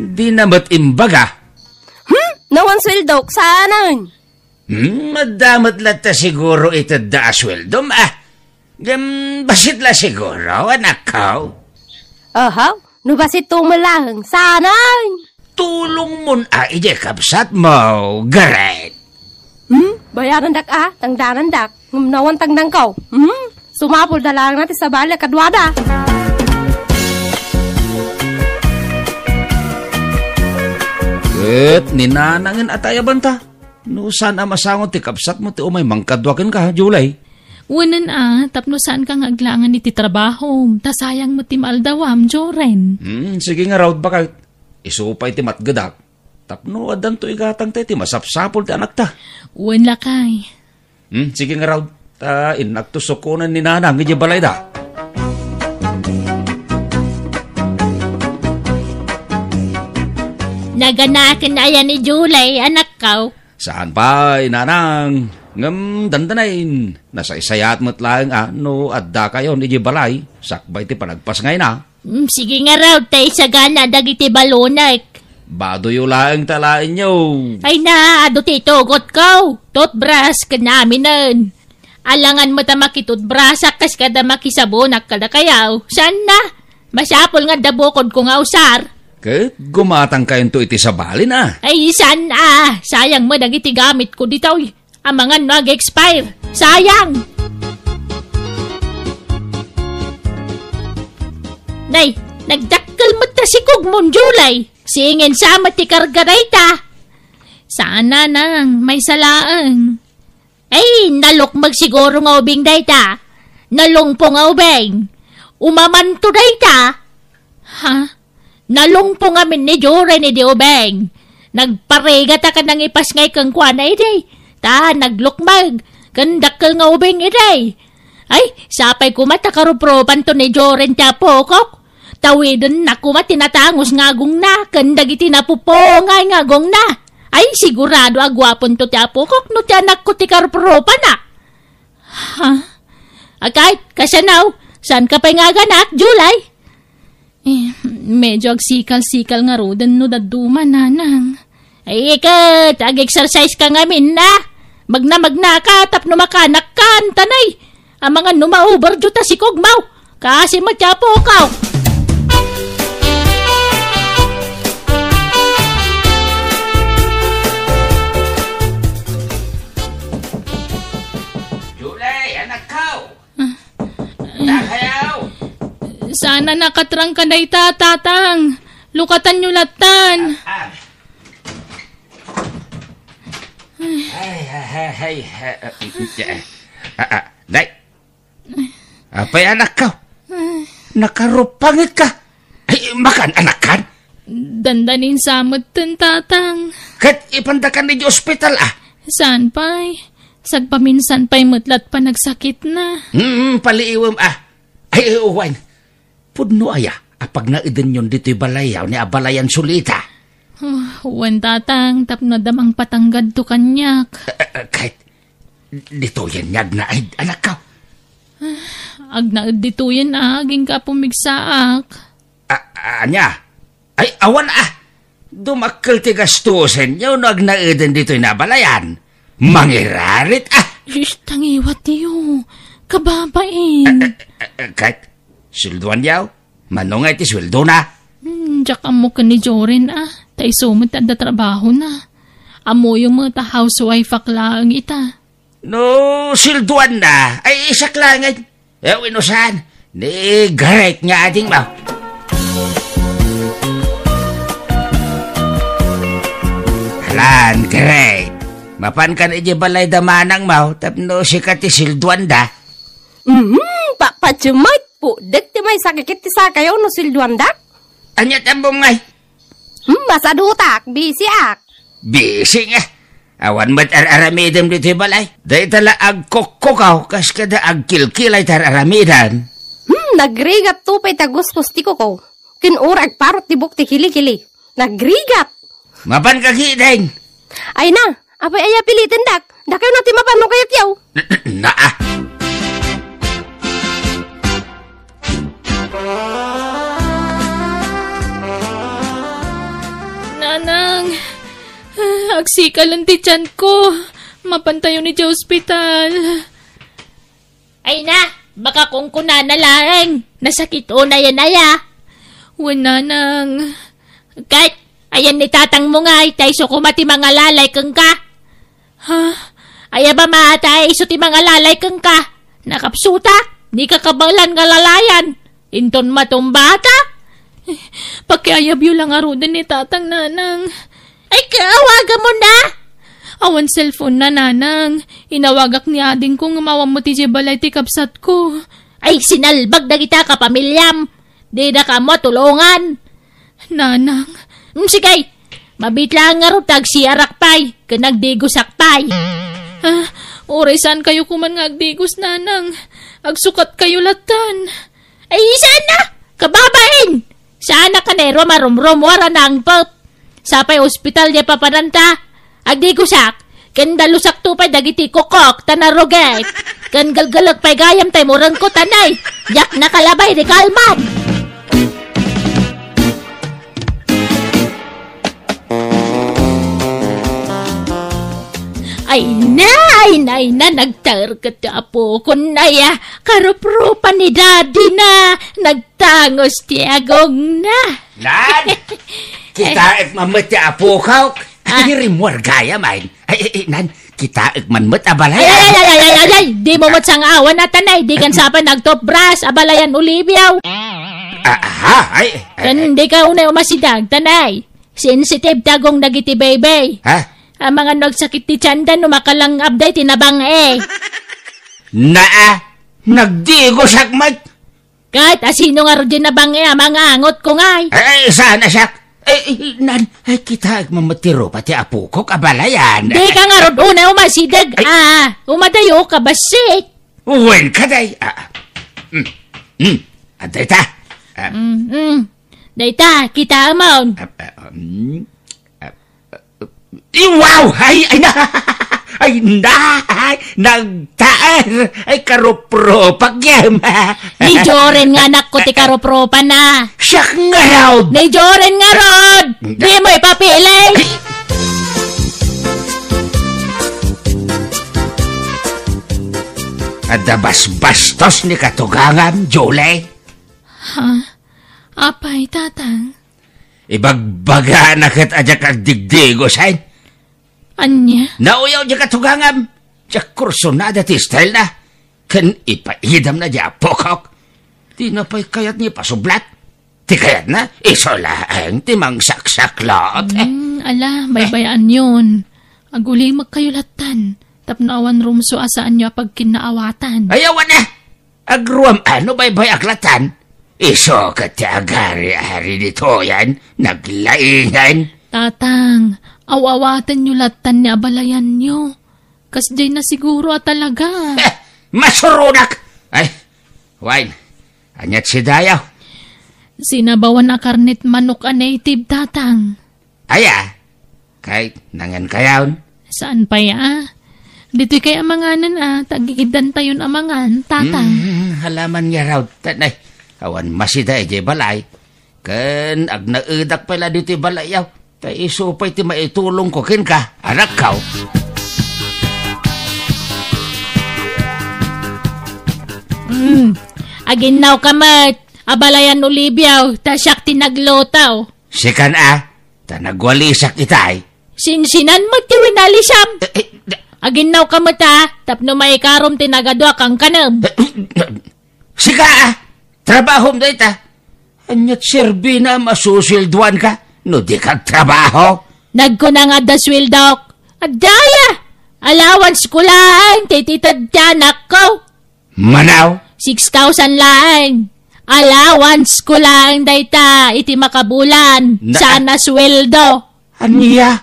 Dina met imbaga. Hmm? No awan sueldok, saanen? Hmm, adda met latta siguro itedda a sueldom, ah. Ngem, bassit la siguro, anakko. Aha, no bassit to met laeng, saanen? Tulongmon a idiay kabsatmo, Gareth. Hmm? Bayarandak a, tangdangandak. Ngem no awan tangdangko. Hmm? Sumapulda laeng ti sabali a kaduada. Ket ni Nanangen a tayabanta. No saan a masango ti kabsatmo ti umay mangkadua kenka, Julie? Wenen a, tapno saanka nga aglangan iti trabahom, ta sayang met ti maaldawam, Joren. Hmm, sige ngarud, baket. Isu pay ti matgedak. Tapno addanto igatangta iti masapsapul ti anakta. Wen, lakay. Hmm, sige ngarud. Ta innakto sukonen ni Nanang idiay balayda. Naganaken aya ni Julie, anakko? Saan pay, Nanang. Ngem dandanin, nasaysayaat met laeng a no addakayon idiay balay, sakbay ti panagpasngayna. Mm, sige ngarud, ta isagana dagiti balonek. Badoyo laeng ta laenyo. Ay na, adu ti itugotko. Toothbrush ken aminen. Alangan met a makitoothbrushak kas kada makisabonak kadakayo. Saan na? Masapul nga adda bukodko nga usar. Ket gumatangkayonto iti sabalin a. Ay, saan a? Sayang met dagiti gamitko ditoy. Amangan no ag-expire. Sayang! Nay, nagdakkel met ta sikogmon, Julie. Singin sa met ti karga dayta. Saan, Nanang, maysa laeng. Ay, nalukmeg siguro nga ubing dayta. Nalungpo nga ubing. Umamanto dayta. Ha? Nalungpo ngamin ni Joren idi ubing. Nagparigata ken nangipasngay kenkuana idi. Ta naglukmeg ken dakkel nga ubing idi. Ay, sapay koma ta karupropanto ni Joren ti apokok. Tawidenna koma ti natangus nga agongna ken dagiti napupungay nga agongna. Ay, sigurado a guaponto ti apokok no ti anakko ti karupropanna. Ha? Akay, kasano? Saanka pay nga aganak, Julie? Eh, medyo agsikal-sikal ngaruden no dadduma, Nanang. Ay, iket, ag-exercise ka ngamin, a? Magna-magna ka tapno makanak ka, antanay. Amangan no ma-overdo ta sikogmo. Kasi matyapukaw. Julie, anakko! Ah. Dakayaw! Sana nakatrang ka dayta, Tatang. Lukatanyo lattan. Ah, ah. Ay, ay, ay, ay, ay, ah, ah, ah, day. Apay, anakko? Nakarupangit ka. Ay, makan, anakkan? Dandanin sa metten, Tatang. Ket ipandakan iti ospital, a? Saan pay? Sagpaminsan pay met lat panagsakitna. Hmm, paliiwem, a. Ay, ay, uwan. Pudno aya a pagnaedenyon ditoy balayaw ni abalayan sulita? Ah, wen, Tatang, tapno adda mangpatanggadto kaniak. Eh, eh, eh, ket ditoyen nga agnaed, anakko? Ah, agnaed ditoyen, a, agingga a pumigsaak. A, ania? Ay, awan, a. Dumakkel ti gastusenyo no agnaeden ditoy nabalayan. Mangirarit, a. Sus, tangiwatyo. Kababain. Eh, eh, eh, eh, ket, sueldoanyo? Mano nga iti sueldona? Hmm, Diak ammo ken ni Joren a, ta isu met ti adda trabahona. Ammoyo met a housewife-ak laeng ita. No, silduanna, ay isak laengen. Eh, wenno saan, ni Great nga adingmo. Alan, Great. Mapankan idiay balay da manangmo, tapno sika ti silduanda. Mm, papatyo met, pudek ti maisakikit ti sakayo no silduanda. Ania ti ammom ngay? Hmm, masadutak, bisiak. Bisi nga. Awan met ar-aramidem ditoy balay. Dayta la agkukkukaw kas kada agkilkilay ti ar-aramidem. Hmm, nagrigat to pay ta guspos ti kuko. Ken ura agparot ti buok ti kilikili. Nagrigat. Mapan ka, Gideng. Ay na, apay aya pilitendak? Dakayo na ti mapan no kayatyo. Naa. Nanang, agsikalen ti tianko. Mapantayon idiay ospital. Ay na, baka kunkunana laeng. Nasakit unayen aya. Wen, nanang. Ket, ayan ni tatangmo ngay, ta isu koma ti mangalalay kenka. Ha? Aya ba mata, isu ti mangalalay kenka? Nakapsuta, di ka kabaelan nga lalayan. Inton matumbata? Pakiayabyo la ngaruden ni tatang, nanang. Ay, kaawagamon na! Awan cellphone na, nanang. Inawagak ni adingko ngem awan met idiay balay ti kabsatko. Ay, sinalbag dagita kapamiliam. Didaka ammo tulongan. Nanang. Mm, sige. Mabiit laeng ngarud ta agsiarak pay, ken agdigosak pay. Ah, uray saan kayo koman nga agdigos, nanang. Agsukat kayo latan. Ay, saan na? Kababain! Saan na kanero marumrum, wara nangpet. Sapay ospital di papananta. Agdigosak. Ken dalusak to pay dagiti kukok, ta narugek. Ken gelgelek pay gayam tay murengko, tanay. Diak nakalabay di kalman. Ay na, ay na, ay na, nagtarket ti apokon, ay, ah, karupropa ni daddy na, nagtangos ti agongna. Nan, kitaek man met ti apokok. Ah. Ay, rimmuar gayam, ay. Ay, ay, ay, nan, kitaek man met a balay. Ay, ay, ay, ay, ay, ay, ay, ay, di mo met sang-awan, a tanay, di kan sapay nagtoothbrush, abalayan Olivia. Ah, aha, ay, ay, ay. Ken di ka unay umasidag, tanay. Sensitive ti agong dagiti baby. Ha? Amangan no agsakit ti tianda no makalangabda iti nabang-e. Naa, nagdigosak met. Ket asino ngarud diay nabang-e a mangangotko ngay? Ay, saan a siak? Ay, ay, nan, ay, kitaek man met ti rupa ti apokok a balayan. Di ka ngarud unay umasideg, ay. Ah, umadayo ka bassit. Wen ka, day. Ah, ah. Mm, mm. Adda ita. Ah. Mm, mm. Dayta, kitaemon. Ah, ah, mm. Ah, ah, wow! Ay, ay, na! Ay, na! Ay, nagtaer! Ay, karupropak, yem. Ni Joren nga anakko ti karupropa na. Siak ngarud! Ni Joren ngarud! Di mo ipapili! Adda basbastos ni katugangam, Julie. Ha? Apay, Tatang? Ibagbagana ket a diak agdigdigosen. Ania? Nauyaw diay katugangam. Diak kursunada ti style na. Ken ipaidamna diay apokok. Dina pay kayat nga ipasublat. Ti kayatna, isu laeng ti mangsaksaklot. Hmm, ala, baybay-anyon. Agulimek kayo lattan. Tapno awan rumsua a saanyo a pagkinnaawatan. Ay, awan a! Agruam a no baybay-ak lattan. Isu ket ti agari-ari ditoyen, naglaingen. Tatang, aw-awatenyo lattan ni abalayanyo. Kasdiay na siguro a talaga. Eh, masuronak! Ay, wen, aniat si Dayaw? Sinabawan a karnet manok a native, Tatang. Aya, kay nangan kayon? Saan pay a? Ditoy kay a manganen a, ta agikiddantayon a mangan, Tatang. Mm, halaman nga raw, tanay. Awan masida idiay balay. Ken agnaedak pay la ditoy balay, yaw. Ta isu pay ti maitulongko kenka, anakko. Mm, aginnaw ka met. Abalayan Olivia, ta siak ti nagluto. Sikan a, ta nagwalisak itay. Sinsinan met ti winalisam. Eh, eh, da- Aginnawka met a, tapno maikarom ti nagadua kankanem. Eh, sika a, trabahom dayta. Ania't serbina a masusueldoanka no dika agtrabaho? Nagkuna nga adda sueldok. Adda aya. Allowance ko laeng ti ititedko ti anakko. Manaw? Six thousand laeng. Allowance ko laeng dayta iti makabulan. Na- Saan a sueldo. Ania?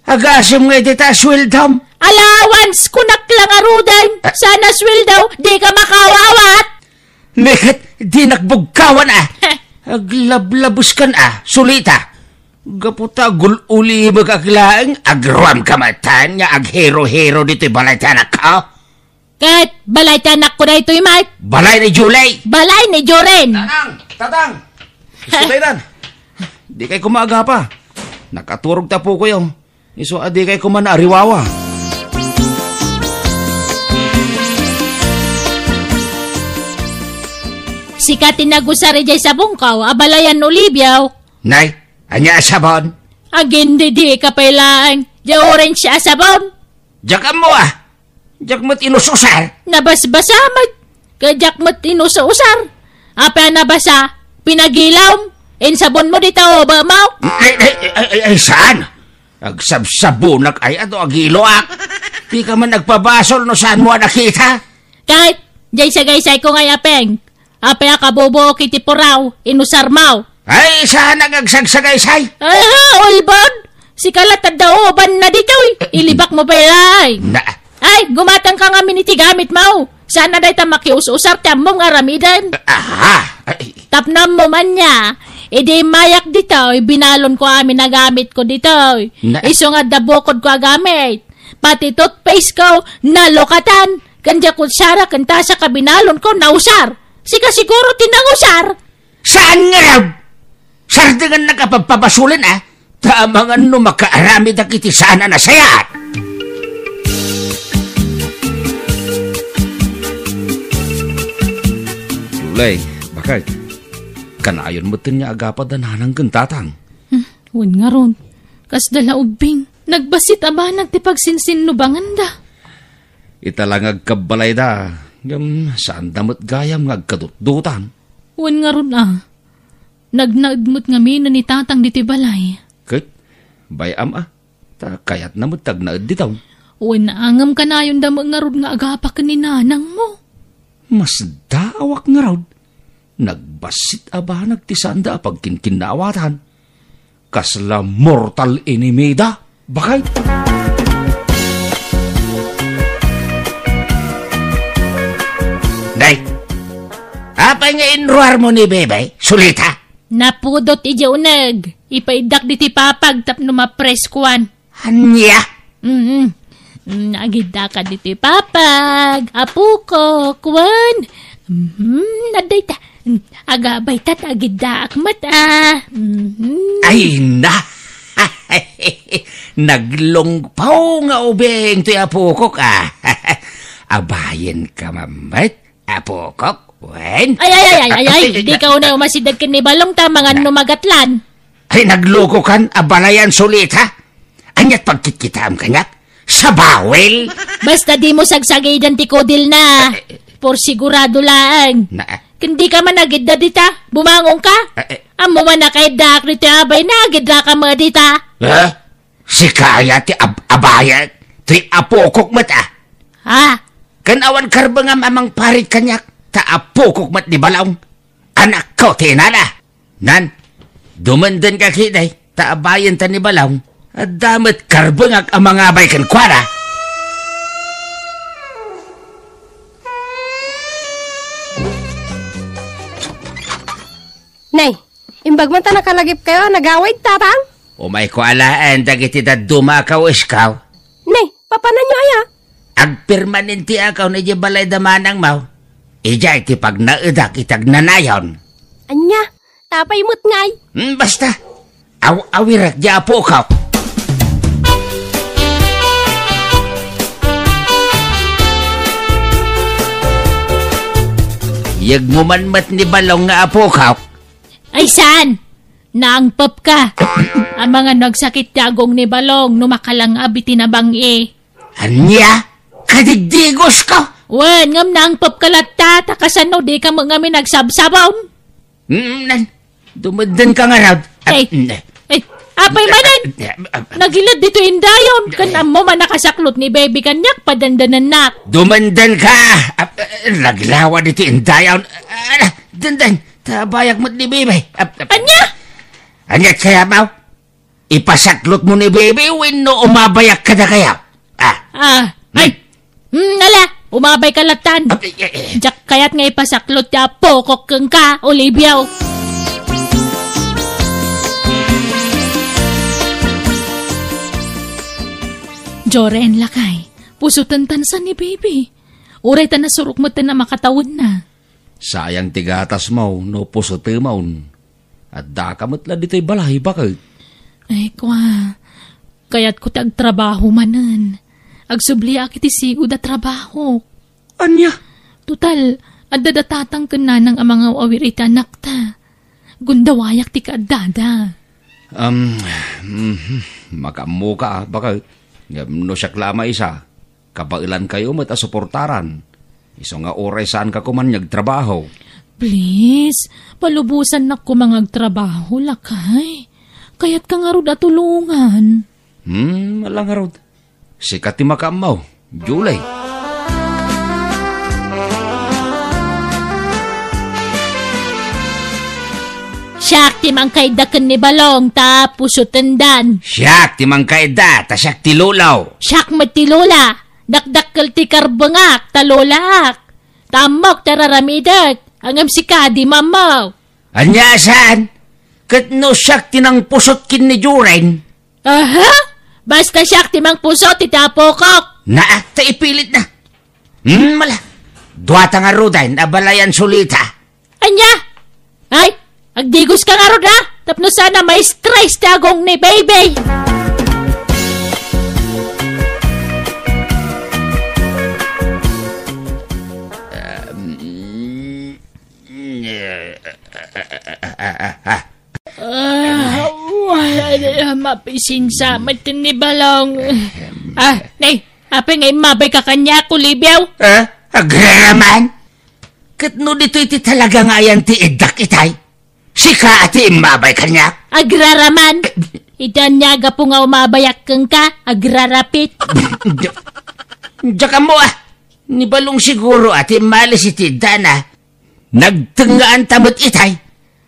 Agasem nga iti ta sueldom? Allowance ko nakla ngaruden. Ah. Saan a sueldo, dika makawawat. Neket, dinak bugkawan a. Heh. Aglablabeskan a, Sulita. Gapu ta agul-ulimekak laeng, agruamka met nga aghero-hero ditoy balay ti anakko. Ket balay ti anakko daytoy met. Balay ni Julie. Balay ni Joren. Nanang, Tatang. Isu daytan. Dikay koma agapa. Nakaturog ti apokoyo. Isu a dikay koma naariwawa. Sika ti nagusar idiay sabongko, abalayan Olivia. Nay, ania a sabon? Agindidika pay laeng. Diay orange a sabon. Diak ammo a. Diak met inus-usar. Nabasbasa met. Ket diak met inus-usar. Apay a nabasa? Pinagilom. Insabonmo dita ubemo? Ay, ay, ay, ay, ay, saan? Agsabsabonak aya no agiloak. Dika man agpabasol no saanmo a nakita. Ket, diay sagaysayko ngay apeng. Apay a kabubuok iti puraw, inusarmo? Ay, saan nga agsagsagaysay? Aha, ulbod! Sika latta adda ubanna ditoy. Ilibakmo pay laeng. Na- Ay, gumatangka ngamin iti gamitmo. Saan a dayta makius-usar ti ammom nga aramiden. Aha, ay. Tapno ammom ania, idi immayak ditoy, binalonko amin a gamitko ditoy. Na- Isu nga adda bukodko a gamit. Pati toothpaste ko, nalukatan. Ken diay kutsara ken tasa a binalonko, nausar. Sika siguro ti nangusar. Saan ngarud? Sardengannak a pagpabasolen a, ta amangan no makaaramidak iti saan a nasayaat. Julie, bakit? Kanayon metten nga agapa da nanang ken tatang. Hmm, wen ngarud. Kasda la ubbing. Nagbassit a banag ti pagsinsinnubanganda. Ita la nga agkabbalayda, ngem saanda met gayam nga agkadutdotan. Wen ngarud a, nagnaed met ngamin ni tatang ditoy balay. Ket, bay-am a, ta kayatna met ti agnaed ditoy. Wen a, ngem kanayonda met ngarud nga agapa ken ni nanangmo. Masdaawak ngarud. Nagbassit a banag ti saanda a pagkinkinnaawatan. Kasla mortal enemy da, bakit? Day, apay nga inruarmo ni Bebe, Sulita? Napudot idiay uneg. Ipaiddak ditoy papag tapno mapreskoan. Ania? Mm. Mm, agiddaak ditoy papag, apokok, wen. Mhm, adda ita. Mm, agabay ta, agiddaak met a. Mhm. Ay na! Naglungpaw nga ubing toy apokok a. Abayenka met. Apokok, wen? Ay, ay, ay, ay, ay, ay. Dika unay umasideg ken ni Balong ta mangan no magatlan. Ay, naglukokan, abalayan Sulita. Ania't pagkitkitaem kaniak? Sabawel? Basta dimo sagsagidan ti kudilna. Por sigurado laeng. Na- Ken dika man agidda dita, bumangonka. Eh, eh. Ammo man a kaiddaak ditoy abayna, agidraka met dita. Ha? Sika aya ti ab-, abayen, ti apokok met a. Ha? Ken awan karbengam a mangparit kaniak, ta apokok met ni Balong. Anakko ti inana. Nan, dumendenka ketdi, ta abayenta ni Balong. Adda met karbengak a mangabay kenkuana. Nay, imbag man ta nakalagipkayo a nagawid, Tatang? Umayko alaen dagiti dadduma a kaweskaw. Nay, papananyo aya? Agpirmanen ti akaw idiay balay da manangmo. Idiay ti pagnaedak iti agnanayon. Ania? Tapay met ngay? Hmm, basta. Aw-awirek diay apokok. Yegmo man met ni Balong nga apokok. Ay, saan? Naangpep ka. Amangan no agsakit ti agong ni Balong no makalangab iti nabang-i. Ania? Kadigdigos ko? Wen, ngem naangpep ka latta, ta kasano di ka met ngamin agsabsabom? Mm, nan, dumedden ka ngarud. Ay, ah, mm, eh. Ay, apay manen? Ah, ah, ah. Nagilad dito indayon, ken ammo man nakasaklot ni baby kaniak, padandanannak. Dumenden ka! Ah, ah, naglawa dito indayon. Ah, denden, ta bayag met ni baby. Ah, ah. Ania? Ania kayatmo? Ipasaklot mo ni baby wenno umabayak kadakayo? Ah. Ah, ay. Hmm, ala, umabay ka latan. Ah, eh, eh, eh. Diak kayat nga ipasaklot ti apokok kenka, Olivia. Joren, lakay, pusoten ta ni baby. Uray ta nasurok met a makatawenna. Sayang ti gatasmo no pusotemon. Addaka met la ditoy balay, baket. Ay, kua, kayatko ti agtrabaho manen. Agsubliak iti sigud a trabaho. Ania? Total, adda da tatang ken nanang a mangaw-awir iti anakta. Gundawayak ti kaaddada. Um, mhm, makaammoka, baket. Ngem no siak la a maisa, kabaelankayo met a suportaran. Isu nga uray saanka koma nga agtrabaho. Please, palubosannak koma nga agtrabaho, lakay. Kayatka ngarud a tulongan. Hmm, ala ngarud. Sika ti makaammo, Julie. Siak ti mangkaidda ken ni Balong, ta pusotendan. Siak ti mangkaidda, ta siak ti lolo. Siak met ti lola. Dakdakkel ti karbengak, ta lolaak. Ta ammok ti araramidek, ngem sika, dimo ammo. Ania saan? Ket no siak ti nangpusot ken ni Joren? Aha? Basta siak ti mangpusot iti apokok. Naa, ta ipilitna. Hmm, mala. Duata ngaruden a balayan sulita. Ania? Ay, agdigos ka ngarud, ha? Tapno saan a ma-stress ti agong ni baby. Ah, wala na mapisinsa met ni Balong. Ah, nay, apay nga immabay ka kaniak, Olivia? Ah, agraraman? Ket no ditoy ti talaga nga ayan ti iddak itay? Sika a ti immabay kaniak? Agraraman. Iti ania gapu nga umabayak kenka, agrarapit. Diak ammo, ah. Ni Balong siguro a ti immalis iti iddana. Nagtengngaan ta met itay.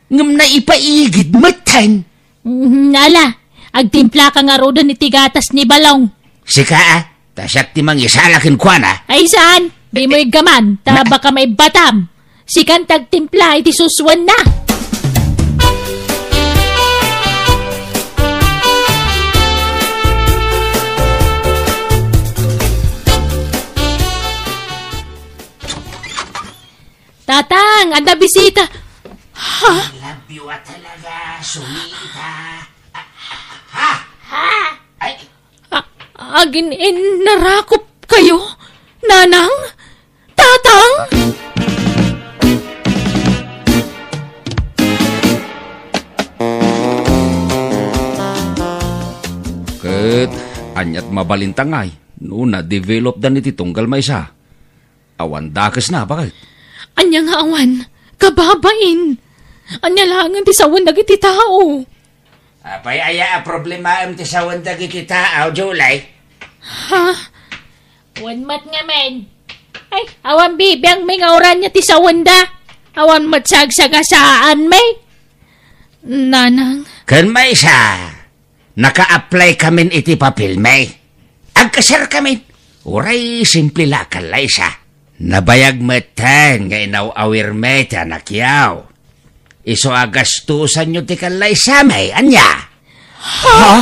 Ngem naipaigid metten. Mm, ala, agtimpla ka ngaruden iti gatas ni Balong. Sika, ah. Ta siak ti mangisala kenkuana. Ay, saan? Dimo iggaman, ta baka maibbatam. Sikan ti agtimpla iti suswenna. Tatang, adda bisita. Ha? I love you, ah, talaga, Sunita. Ah, ha? Ha? Ay. A-, agin-innarakop kayo, Nanang? Tatang? Ket aniat mabalinta ngay no na-developdan iti tunggal maysa? Awan dakesna, baket. Ania nga awan? Kababain! Ania laengen ti sawen dagiti tao? Apay aya a problemaem ti sawen dagiti tao, Julie? Ha? Wen met ngamin. Ay, awan bibiangmi nga urania ti sawenda. Awan met sagsagasaan mi. Nanang. Ken maysa, naka-apply kamin iti papelmi. Agkasar kamin. Uray simple la a kallaysa. Nabayag metten nga inaw-awirmi ti anakyaw. Isu a gastusanyo ti kallaysami, ania? Ha?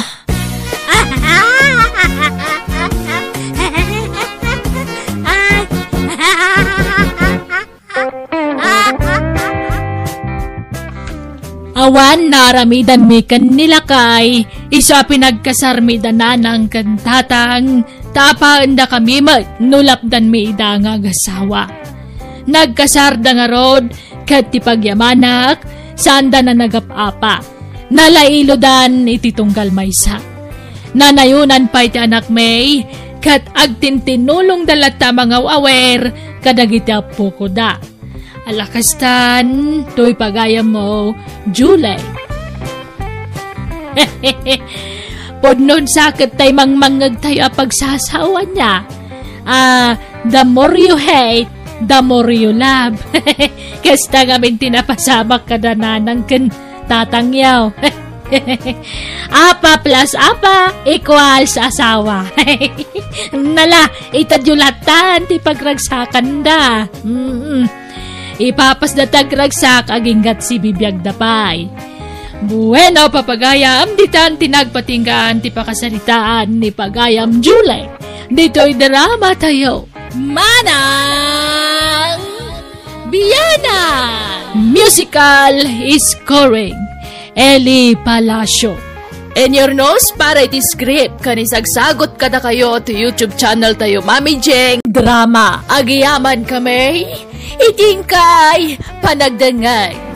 Awan naaramidanmi ken ni lakay, isu a pinagkasarmi da nanang ken tatang, ta apaendakami met no lapdanmi ida nga agasawa. Nagkasarda ngarud ket ti pagyamanak, saanda a nagap-apa. Nalailodan iti tunggal maysa. Nanayonan pay ti anakmi, ket agtintinulongda latta a mangaw-awer kadagiti appokoda. Ala kastan, toy pagayammo, Julie. Pudno a sakit tay mangmangngegtayo a pagsasaoan, ania? Ah, the more you hate, the more you love. Kasta ngamin ti napasamak kada nanang ken tatangyo. Apa plus apa equals asawa. Nala, itadyo latta ti pagragsakanda. Mm. Ipapasda ti agragsak agingga sibibiagda pay. Bueno, papagayam, ditan ti nagpatinggaan ti pakasaritaan ni pagayam Julie. Ditoy drama tayo. Manang Biana! Musical scoring, Eli Palacio. Inyurnos para iti script ken isagsagut kadakayo ti YouTube channel tayo, Mami Jeng Drama. Agyamankami iti inkay panagdengngeg.